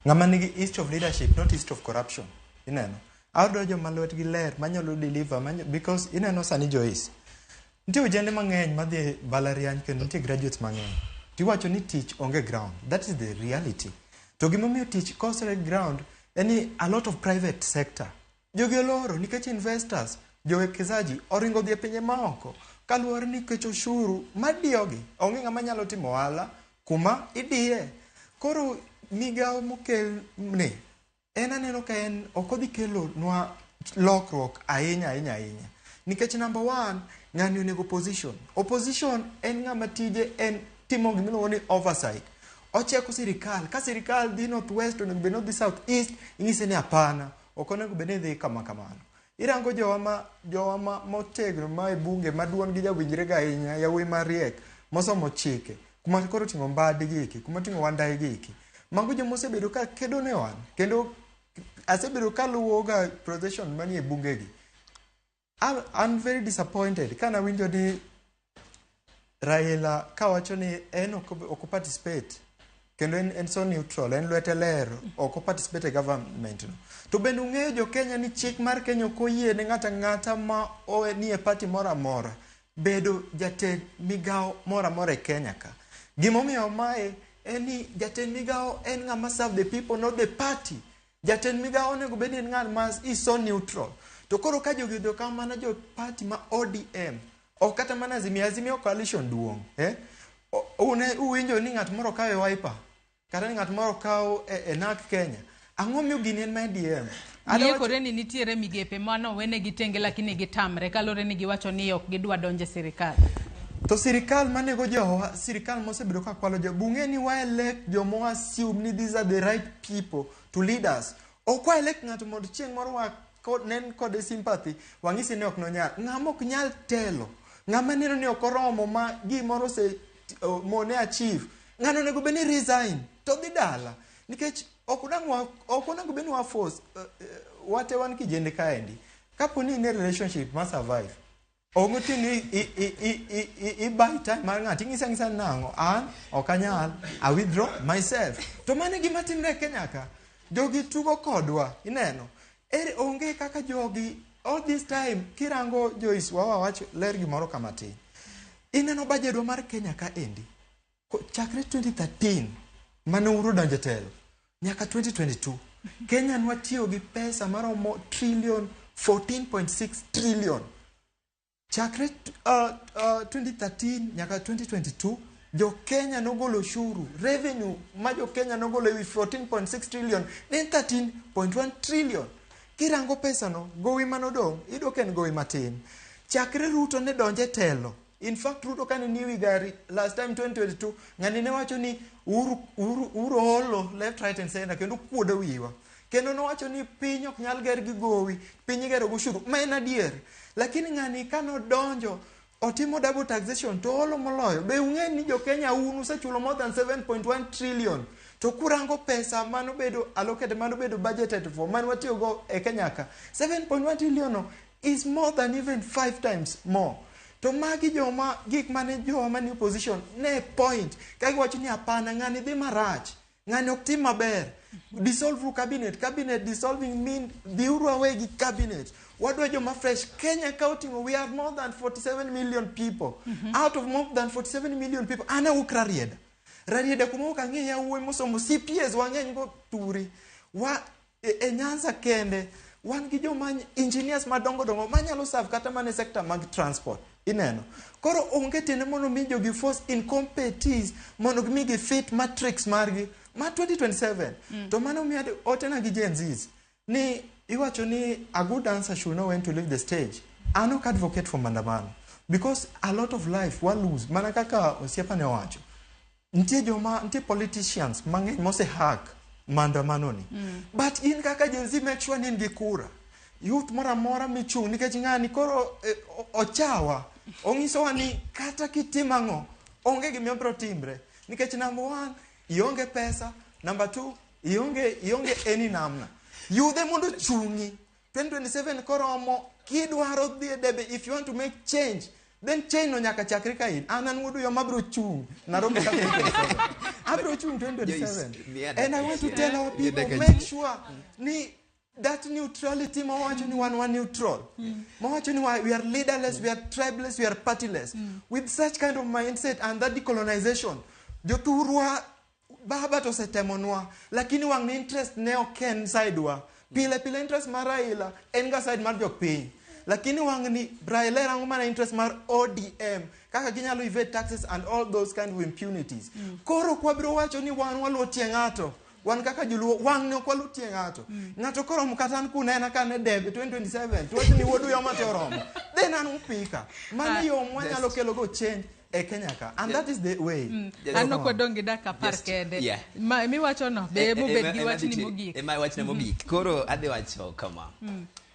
Ng'ama nigi history of leadership, not history of corruption. Ineno? Awadwaro joma lwetgi ler, manyalo deliver, because ineno sani Joyce. Nitie ojende mang'eny madhi e mbalariany kendo nitie graduates mang'eny. Tiwacho ni tich onge ground. That is the reality. To gimomiyo tich kosre ground en ni a lot of private sector Jogi oloro nikech investors, jowekezaji oringo dhi e pinje maoko kaluwore nikech ushuru madiyogi. Onge ng'ama nyalo timo ohala kuma idiye. Koro migawo mokel ni en aneno ka en ok odhi kelo nwa lokruok ahinya ahinya ahinya. Nikech number one, ng'ani onego opposition. Opposition en ng'ama tije en timo gimiluongo ni oversight. Ocheko sirikal. Ka sirikal dhi north west onego bed ni odhi south east, inyise ni hapana. Ok onego bed ni idhi kama kamano. Irango jowa ma jowa ma motegno ma e bunge ma duond gi jawinjre ga ahinya, yawuoyi mariek mosomo chike, kuma koro oting'o Mbadi gi iki, kuma oting'o Wandayi gi iki. Mago joma osebedo ka kedo ne wan kendo asebedo kaluwo ga procession manie bunge gi. I'm very disappointed kana winjo ni Raila kawacho ni en ok participate kendo en so neutral, en lwete ler, ok participate e government no. To bende ung'eyo jo Kenya ni chik mar Kenya ok oyie ne ng'ato ang'ata ma nie party moro amora bedo jatend migawo moro amora e Kenya ka. Gimomiyo mae en ni jatend migawo en ng'ama serve the people not the party. Jatend migawo onego bed ni en ng'at ma is so neutral. To koro ka jogi odhi okaw mana jo party ma ODM, ok kata mana Azimio, Azimio coalition duong'. Eh? Une uwinjo ni ng'at moro okaw e Wiper, kata ni ng'at moro okaw e NARC Kenya. Ang'o miyo gini en ma ODM? Giekore ni nitiere migepe manowenegi tenge lakini gitamre kaluwore ni giwacho ni ok gidwa donjo e sirikal. To sirikal manego jowa, sirikal mosebedo ka kwalo jo, bung'e ni wa elect joma wa assume ni these are the right people to lead us. Ok wa elect ng'ato mondo chieng' moro wa nen kode sympathy, wang'ise ni ok nonyal. Ng'ama ok nyal telo, ng'ama neno ni ok oromo ma gimoro ose mone achieve, ng'ano onego bed ni resign to dhi dala. Nikech ok onego bed ni wa force, wate wan kijende kaendi. Kapo ni in e relationship ma survive, onge tini i buy time mar ng'ato, ing'ise ang'isa ni nang'o, an ok anyal, I withdraw myself. To mano e gima timre e Kenya ka. Jogi tugo kodwa, ineno. Ere onge kaka jogi, all this time, kirango Joyce, wawa wach ler gimoro kama tin. Ineno bajedwa mar Kenya ka endi, chakre 2013, mane Uhuru donjo e telo, nyaka 2022, Kenya nwatiyo gi pesa maromo trillion 14.6 trillion. Chakre 2013 nyaka 2022, jo Kenya nogolo ushuru, revenue ma jo Kenya nogolo ewi 14.6 trillion, ne en 13.1 trillion. Kirango pesa no, gowi manodong', iyudo ka en gowi matin. Chakre Ruto ne donjo e telo, in fact Ruto kane ni ewi gari last time 2022, ng'ani ne wacho ni Uhuru olo left, right and center kendo kuodo wiwa. Kendo nowacho ni piny ok nyal ger gi gowi, piny igero gi ushuru. Ma en adier. Lakini ng'ani kanodonjo, otimo double taxation to olo moloyo. Be ung'e ni jo Kenya un usechulo more than 7.1 trillion. To kurango pesa manobedo allocated, manobedo budgeted for, mane watiyogo e Kenya ka, 7.1 trillion no is more than even 5 times more. To magi joma, gik mane jowa manie opposition ne point, ka giwacho ni hapana, ng'ani dhi marach, ng'ani ok tim maber. Dissolve uru cabinet, cabinet dissolving mean dhiuru away gi cabinet. Wadwa joma fresh. Kenya ka oting'o, we are more than 47 million people. Out of more than 47 million people, an awuok Rarieda. Rarieda kuma ok ang'e yawuoyi mosomo CPAs wang'eny go turi. Wa e Nyanza kende wan gi joma engineers madongo dongo manyalo serve kata mana e sector mag transport. Ineno. Koro onge tiende mondo mi jogi force incompetencies mondo gimi gi fit matrix margi ma 2027. To mano miyo otena gi Gen Zs ni iwacho ni a good dancer should know when to leave the stage. An ok advocate for maandamano because a lot of life wa lose mana kaka osiepa ne owacho. Nitie joma nitie politicians mang'eny mose hack maandamano ni. But in kaka Gen Z make sure ni in gi kura. Youth moro amora michung' nikech ng'ani koro ochawa. Ong'isowa ni kata kitimo ang'o, onge gima biro timre. Nikech number one, ionge pesa. Number two, ionge any namna. Yudhe mondo ochung'i. 2027 koromo, kidwaro dhi e debe, if you want to make change, Then chain no nyaka chakre ka in. An wuod Uyoma abiro chung' Nairobi ka 2027. Abiro chung' 2027. And I want to tell our people, make sure ni that neutrality mawacho ni wan neutral. Mawacho ni we are leaderless, we are tribeless, we are partyless. With such kind of mindset and that decolonization, jothurwa baba to osetemonwa, lakini wang' ni interest ne ok en side wa. Pile pile interest mar Raila en ga side mar jopiny. Lakini wang' ni Raila rango mana interest mar ODM kaka ginyalo evade taxes and all those kind of impunities. Koro ok wabiro wacho ni wan waluwo tie ng'ato. Wan kaka joluo wang' ni ok waluw tie ng'ato. Ng'ato koromo kata an kunena ka ne debe 2027 to wacho ni wuod Uyoma to oromo. Then an upika. Mano yo mwanyalo kelo go change e Kenya ka. And that is the way. An ok wadong' gi dakika 10 kende. Miwacho no be mobed gi wachni mogik. Ema wachna mogik. Koro adhi wacho kama.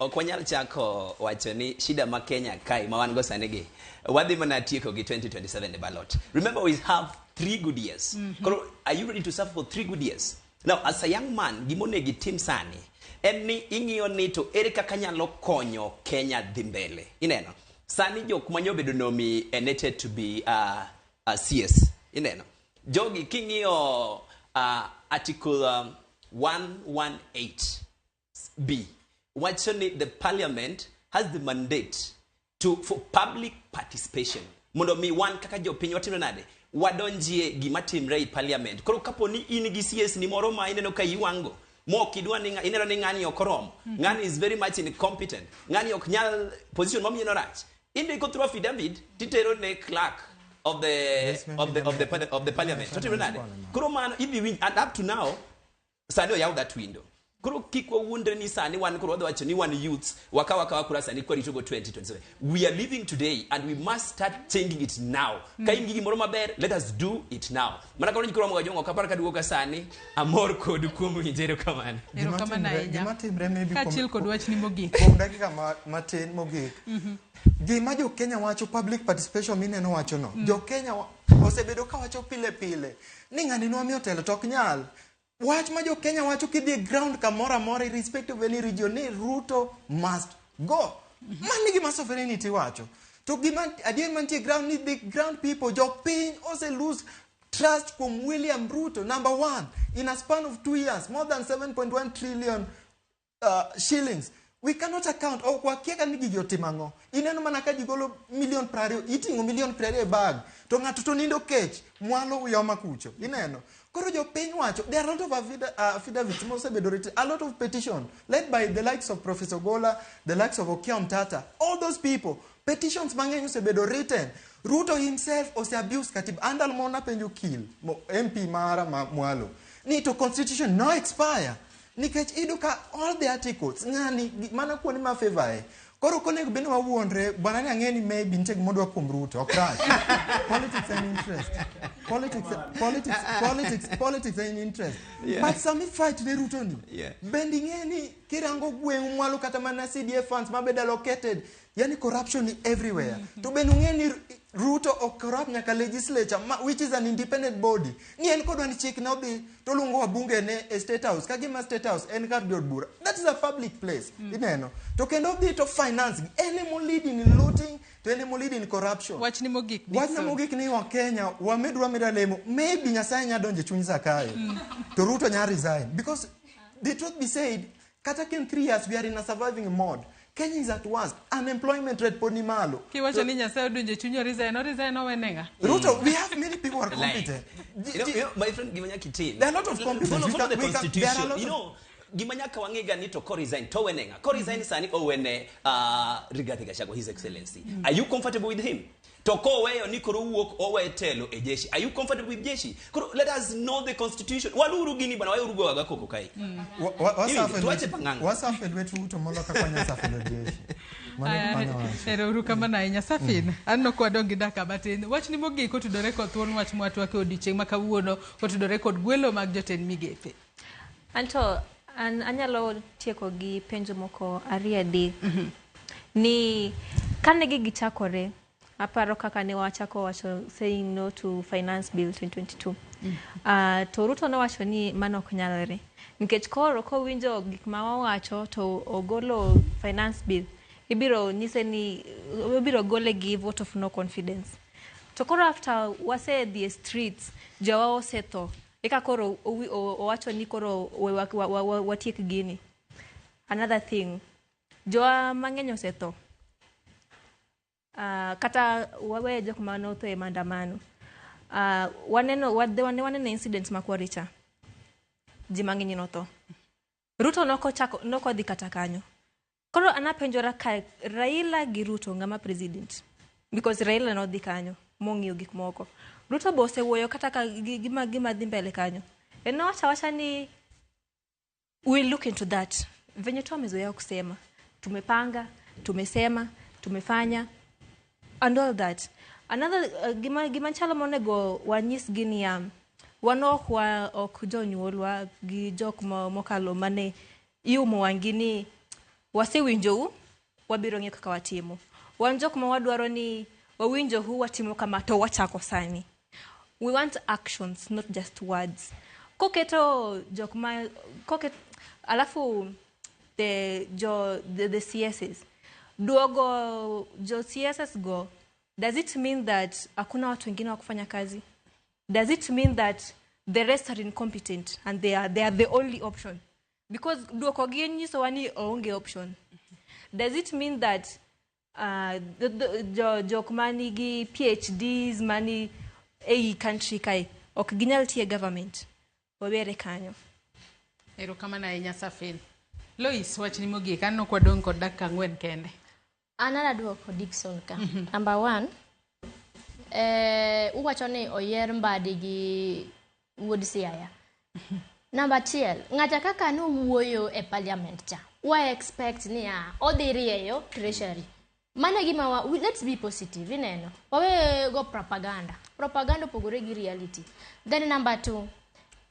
Ok wanyal chako wacho ni shida ma Kenya kae ma wan go sani gi wadhi mana tieko gi 2027 e ballot. Remember we have 3 good years. Koro are you ready to suffer for 3 good years? Now as a young man gimonego itim sani en ni ing'iyo ni to ere kaka nyalo konyo Kenya dhi mbele. Ineno? Sani jok manyobedo nominated to be CS. Ineno? Jogi king'iyo article 118 B wacho ni the parliament has the mandate to for public participation. Mondo mi wan kaka jopiny watimo nade? Wadonjie gima timre e parliament. Koro kapo ni in gi CS ni moro ma ineno ka iwango, mok idwa ni ineno ni ng'ani ok oromo. Ng'ani is very much incompetent. Ng'ani ok nyal position momiye no rach. Indiko through affidavit titero ne clerk of the of the parliament. To timo nade? Koro mano idhi winj and up to now sani oyaw that window. Koro kik wawuondre ni sani wan koro wadhi wacho ni wan youths wakawa kawa kura sani kwarito go 2027. We are living today and we must start changing it now. Ka in gi gimoro maber, let us do it now. Mana koro nyikoro Moga Jongo kapar ka duogo ka sani amor kodu kuom winjo erokamano. Erokamano ahinya. Gima timre maybe Kaachiel kod wachni mogik. Kuom dakika matin mogik. Gima jo Kenya wacho public participation mineno wacho no. Jo Kenya osebedo ka wacho pile pile ni ng'ani nwamiyo telo to ok nyal. Wach ma jo Kenya wacho kidhi e ground kamoro amora irrespective of any region ni Ruto must go. Mano e gima sovereignty wacho. To gima adier mantie ground ni the ground people jopiny ose lose trust kuom William Ruto. Number one, in a span of 2 years, more than 7.1 trillion shillings. We cannot account. Ok wakia ka ni gigi otimo ang'o. Ineno mana ka ji golo million 20, iting'o million 20 e bag. To ng'ato to nindo kech, mwalo Uyoma kucho. Ineno. Koro jopiny wacho, there are a lot of affidavits mosebedo written, a lot of petition led by the likes of Professor Gola, the likes of Okiya Omtatah, all those people. Petitions mang'eny osebedo written. Ruto himself ose abuse katiba. An ndalo moro napenjo Okil, MP mara ma mwalo, ni to constitution no expire. Nikech iyudo ka all the articles ng'ani mana kuonde ma favor e. Koro ok onego bed ni wawuondre, bwana ni ang'e ni maybe nitie gima odwa kuom Ruto, ok rach. Politics en interest. Politics en interest. But sami fight ne Ruto ni, bende ing'e ni kirango gweng' mwalo kata mana CDF funds mabedo allocated, yani corruption ni everywhere. To bende ung'e ni Ruto ok corrupt nyaka legislature, which is an independent body. Ni en kodwa ni chik ne odhi to luongo wabunge ne e State House. Ka gima State House en kar jood bura. That is a public place. Ineno. To kendo odhi to finance. En emo lead in looting, to en emo lead in corruption. Wachni mogik, Wachna Dickson. mogik ni wa Kenya, wamedwa ameda lemo. Maybe Nyasaye nya donjo e chuny Zakayo. To Ruto nya resign. Because the truth be said, kata in 3 years we are in a surviving mode. Kenya is at worst. Unemployment rate pod ni malo. Kiwacho ni Nyasaye odonjo e chuny resign, oresign owene ng'a? Ruto, we have many people who are competent. You know, my friend, gima nyaka itim. There are a lot of competence. Follow the There are a constitution. lot You of know, gima nyaka wang'e ga ni to ko resign to wene ng'a? Ko resign sani owene Rigathi Gachagua, His Excellency. Are you comfortable with him? To koweyo ni koro wuok owe telo e jeshi. Are you comfortable with jeshi? Koro let us know the constitution. Waluru gini bana, wauru go aga koko kae. Tuache pang'ang'a. Wasafe lwet Ruto molo kaka wanyasafe lwet jeshi. Mano mano wacho. Ero uru kamano ahinya. Safin, an nok wadong' gi dakika matin. Wachni mogik otudore kod thuon wach mwatwake odiochieng' ma kawuono otudore kod gwelo mag jotend migepe. Anto an anyalo tieko gi penjo moko ariyo adek. Ni kane gigi chakore, aparo kaka ne wachako wacho saying no to finance bill 2022. To Ruto nowacho ni mano ok nyalre. Nikech koro kowinjo gik ma wawacho to ogolo finance bill, Ibiro nyise ni ibiro gole gi vote of no confidence. To koro after wasedhi e streets, jowa osetho. Eka koro owacho ni koro we watiek gini. Another thing, jowa mang'eny osetho. Kata wawe jok mane otho e maandamano. Waneno waneno incidents ma Kware cha. Ji mang'eny notho. Ruto nokochako nokodhi kata kanyo. Koro an apenjora ka Raila gi Ruto ng'ama president? Because Raila nodhi kanyo mong'iyo gik moko. Ruto be osewuoyo kata ka gima dhi mbele kanyo. En nowacho awacha ni we'll look into that. Venye tu amezoea kusema. Tumepanga, tumesema, tumefanya and all that. Another gima chalo monego wanyis gi niya, wan ok wa ok jonyuolwa gi jok mokalo mane iumo wang'gi ni wasewinjou, wabiro ng'iyo kaka watimo. Wan jok ma wadwaro ni wawinjou watimo kama to wachako sani. We want actions, not just words. Koketo jok ma koket alafu the CSs duogo jo CSs go, does it mean that hakuna watu wengine wa kufanya kazi? Does it mean that the rest are incompetent and they are the only option? Because duoko gi nyisowa ni oonge option. Does it mean that jok manigi PhDs mani ei country kae ok ginyal tiyo e government? Wawere kanyo. Erokamano ahinya Safin. Lois, wachni mogik, aneno ka wadong' kod dakika 4 kende. An aduoko Dickson ka. Number one, uwacho ni oyier Mbadi gi wuod Siaya. Namba achiel, ng'ata kaka nowuoyo e parliament cha, wa expect niya, odhi rieyo treasury. Mano e gima let's be positive, ineno. Wawe go propaganda. Propaganda opogore gi reality. Then number two,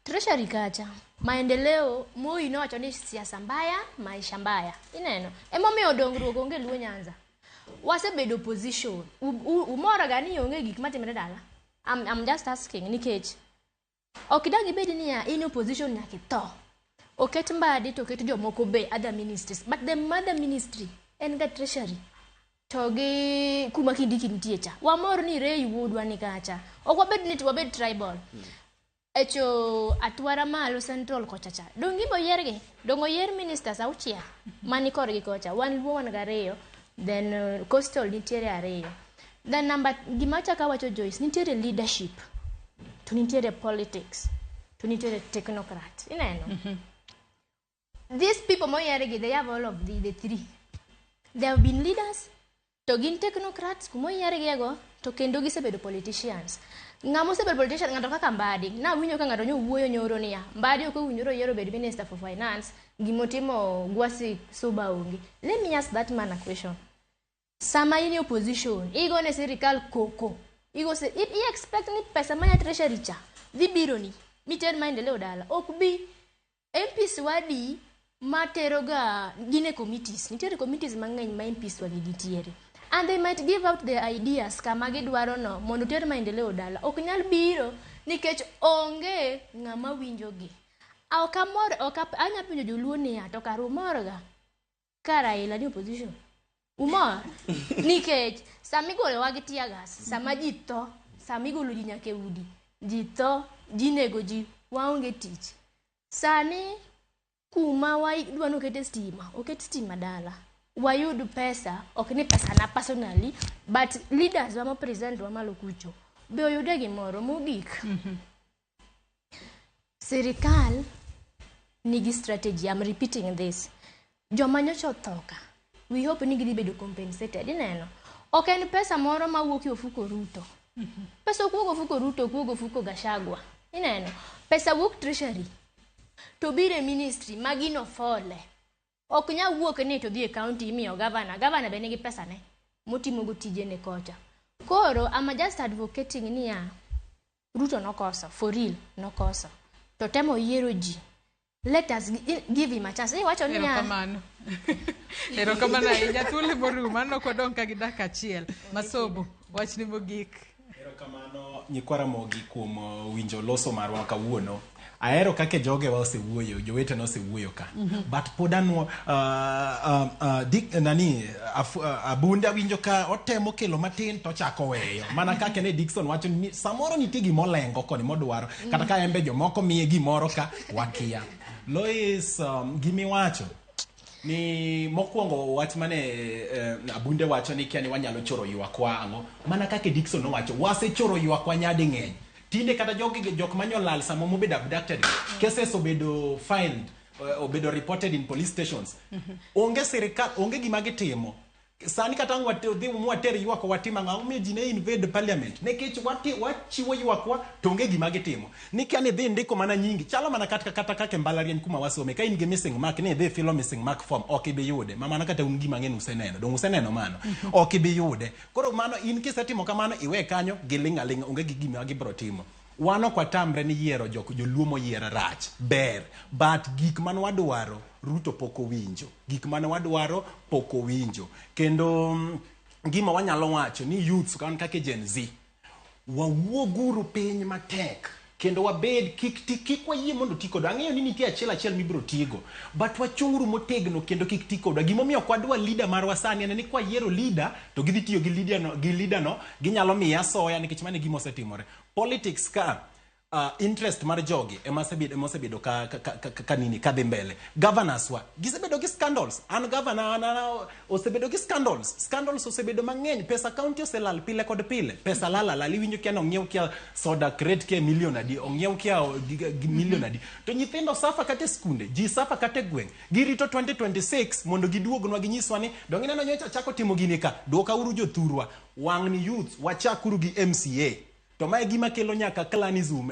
treasury kacha, maendeleo, Moi nowacho ni siasa mbaya, maisha mbaya. Ineno. Emomiyo dongruok onge Luo Nyanza. Wasebedo opposition. Umor ga ni onge gik matimore dala. I'm just asking nikech ok idag ibed niya in opposition nyaka itho. Oket Mbadi to oket jomoko be other ministries. But the mother ministry en ga treasury. To gi kuma Kindiki nitie cha. Wamor ni Rei wuodwa ni kacha. Ok wabed ni wabed tribal. Echo atwara malo central kocha cha. Dong ibo yiergi. Dong oyier ministers auchiel mani korgi kocha. Wan Luo wan gariyo. Then coastal nitiere ariyo. Then number gima achako awacho Joyce, nitiere leadership. To nitiere politics. To nitiere technocrat. Ineno? These people moyiergi, they have all of the three. They have been leaders, to gin technocrats kumoyiergiego, to kendo gisebedo politicians. Ng'ama osebedo politician, ng'ato kaka Mbadi, nawinjo ka ng'ato nyowuoyo nyoro niya, Mbadi ok owinjore oyier obed minister for finance, gimotimo Gwasi Suba onge. Let me ask that man a question. Sama in e opposition, igone sirikal koko. Igo se, i expect ni pesa maya treasury cha, dhi biro ni, miter maendeleo dala. Ok bi. MPs wadi matero ga gin e committees. Nitiere committees mang'eny ma MPs wagi nitiere. And they might give out their ideas kama gidwaro no mondo ter maendeleo dala. Ok nyal biro nikech onge ng'ama winjogi. Ok amor, ok anya penjo joluo niya, to kar umor ga ka Raila ni opposition. Umor nikech sama igolowa gi tear gas, sama ji tho, sama igolo ji nyaka e udi, ji tho, ji nego ji, waonge tich. Sani kuma wadwa ni okete stima, oket stima dala. Wayud pesa, ok ni pesa na personally, but leaders wa ma present wa malo kucho, be oyude gimoro mogik. Sirikal nigi strategy, I'm repeating this. Joma nyocha otho ka, we hope ni gidhi bedo compensated, ineno. Ok en pesa moro mawuok e ofuko Ruto. Pesa ok wuog ofuko Ruto, ok wuog ofuko Gachagua. Ineno. Pesa wuok treasury. To biro e ministry ma gino fole. Ok nyal wuok ni to dhi e county imiyo governor. Governor be nigi pesa ne motimogo tijene kocha. Koro I'm just advocating niya, Ruto nokoso, for real, nokoso. To temo yiero ji. Let us give him a chance. Iwacho niya, Erokamano. Erokamano ahinya. Thuolo morumo, aneno ka wadong' ka gi dakika achiel. Masobo, wachni mogik. Erokamano nyikwa Ramogi kuom winjo loso marwa kawuono. Ahero kaka jogewa osewuoyo, jowetena osewuoyo ka. But pod anwo Dick, nani Abunde awinjo ka otemo kelo matin to ochako weyo. Mana kaka ne Dickson wacho ni samoro nitie gima olengo koni modwaro. Kata ka en be jomoko miye gimoro ka wakia. Lois, gimiwacho ni mokwongo wach mane Abunde wacho ni kia ni wanyalo choro ywakwa ang'o mana kaka Dickson nowacho wasechoro ywakwa nyading'eny tinde kata jogi jok manyolal sama mobedo abducted cases obedo filed obedo reported in police stations onge sirikal onge gima gitimo sani kata ang' dhi mwater ywak watim ang'o omiyo ji ne invade parliament nikech wachiwo ywakwa to onge gima gitimo nikia ni dhi ndiko mana nyingi chalo mana kata kaka e mbalariany kuma wasome ka in gi missing mark ni idhi filo missing mark form ok ibi yude ma mano kata un gima ng'eny useneno dong useneno mano ok ibi yude koro mano in kisetimo kamano iwe kanyo giling' aling'a onge gi gima gibiro timo wan ok watamre ni yiero jok joluo moyier rach ber but gik mane wadwaro Ruto pok owinjo gik mane wadwaro pok owinjo kendo gima wanyalo wacho ni youths kan kaka Gen Z wawuoguru piny matek kendo wabed kik ti kik wayie mondo ti kodwa ang'eyo ni nitie achiel achiel mibiro tigo but wachung'uru motegno kendo kik ti kodwa gimomiyo ok wadwa leader marwa sani en ni kwayiero leader to gidhi tiyo gi leader no, gi leader no ginyalo miye asoya nikech mano e gima osetimore politics ka interest mar jogi ema osebedo ka nini ka dhi mbele governors wa gisebedo gi scandals an governor an osebedo gi scandals osebedo mang'eny pesa county oselal pile kod pile pesa lal alal iwinjo kia ni ong'iew kia soda crate kia million adi ong'iew kia gi million adi to nyithindo suffer kata e skunde ji suffer kata e gweng' girito 2026 mondo giduognwa ginyiswa ni dong ineno nyocha chako timo gini ka duokauru jothurwa wang'ni youths wachakuru gi MCA to mae gima kelo nyaka clanism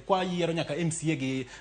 kwa yiero nyaka MCA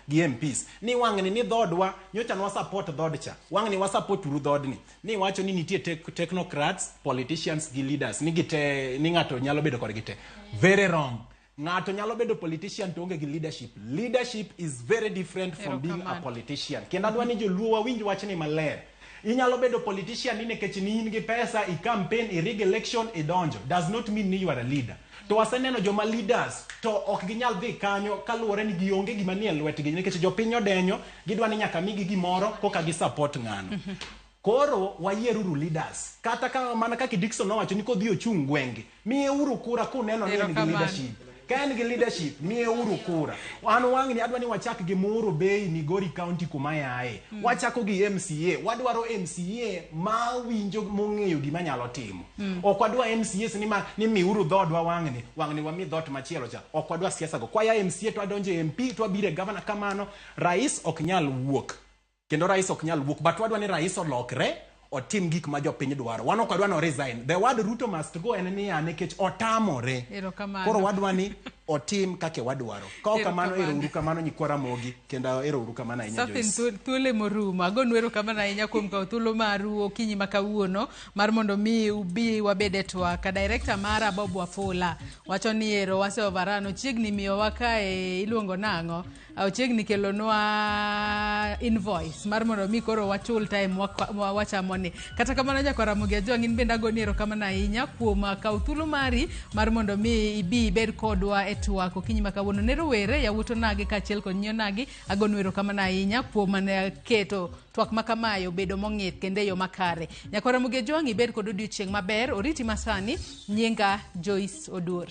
gi MPs ni wang'ni ni dhodwa nyocha nwa support dhod cha wang'ni wa support uru dhodni ni wacho ni nitie technocrats politicians gi leaders ni gite ni ng'ato nyalo bedo kodgi te very wrong ng'ato nyalo bedo politician to onge gi leadership leadership is very different from being a politician kendo adwa ni joluo wawinj wachni maler inyalo bedo politician ni nikech ni in gi pesa i campaign i rig election idonjo does not mean ni you are a leader to waseneno joma leaders to ok ginyal dhi kanyo kaluwore ni gionge gima nie lwetgi nikech jopiny odenyo gidwa ni nyaka migi gimoro koka gi support ng'ano koro wayieruru leaders kata ka mana kaka Dickson nowacho ni kodhi ochung' gwenge miyeuru kura kuneno ni en gi leadership ka en gi leadership miyeuru kura an wang'ni adwa ni wachak gi Moro Bay Migori County kuma yae wachako gi MCA wadwaro MCA ma winjo mong'eyo gima nyalo timo ok wadwa MCAs ni, ma, ni miuru dhodwa wang'ni wang'ni wami dhot machielo cha ok wadwa siasa go kwaya MCA to wadonjo e MP to wabiro e governor kamano rais ok nyal wuok kendo rais ok nyal wuok but wadwa ni rais olokre otim gik ma jopiny dwaro wan ok wadwa ni resign the word Ruto must go en niya nikech otamore Erokamano. koro wadwa ni otim kaka wadwaro ka ok kamano Erokamano. ero uru kamano nyikwa Ramogi kendo ero uru kamano ahinya Safin Joyce. thuolo emorumo agonu erokamano ahinya kuom kawo thuolo maru okinyi ma kawuono mar mondo mi ubi wabed e twak. Director mara Bob Wafula wacho ni ero wase overrun ochiegni miyowa kae iluongo nang'o ochiegni kelonwa invoice mar mondo mi koro wachul time wachamo ni. Kata kamano nyakwar Ramogi Ajwang' in bende agoni erokamano ahinya kuom kawo thuolo mari mar mondo mi ibi ibed kodwa e twak okinyi ma kawuono. Ne rowere yawuot onagi kaachiel kod nyi onagi agonu erokamano ahinya kuom keto twak ma kamae obedo mong'ith kendo e yo makare. Nyakwar Ramogi Ajwang' ibed kod odiochieng' maber oriti masani nyinga Joyce Oduor.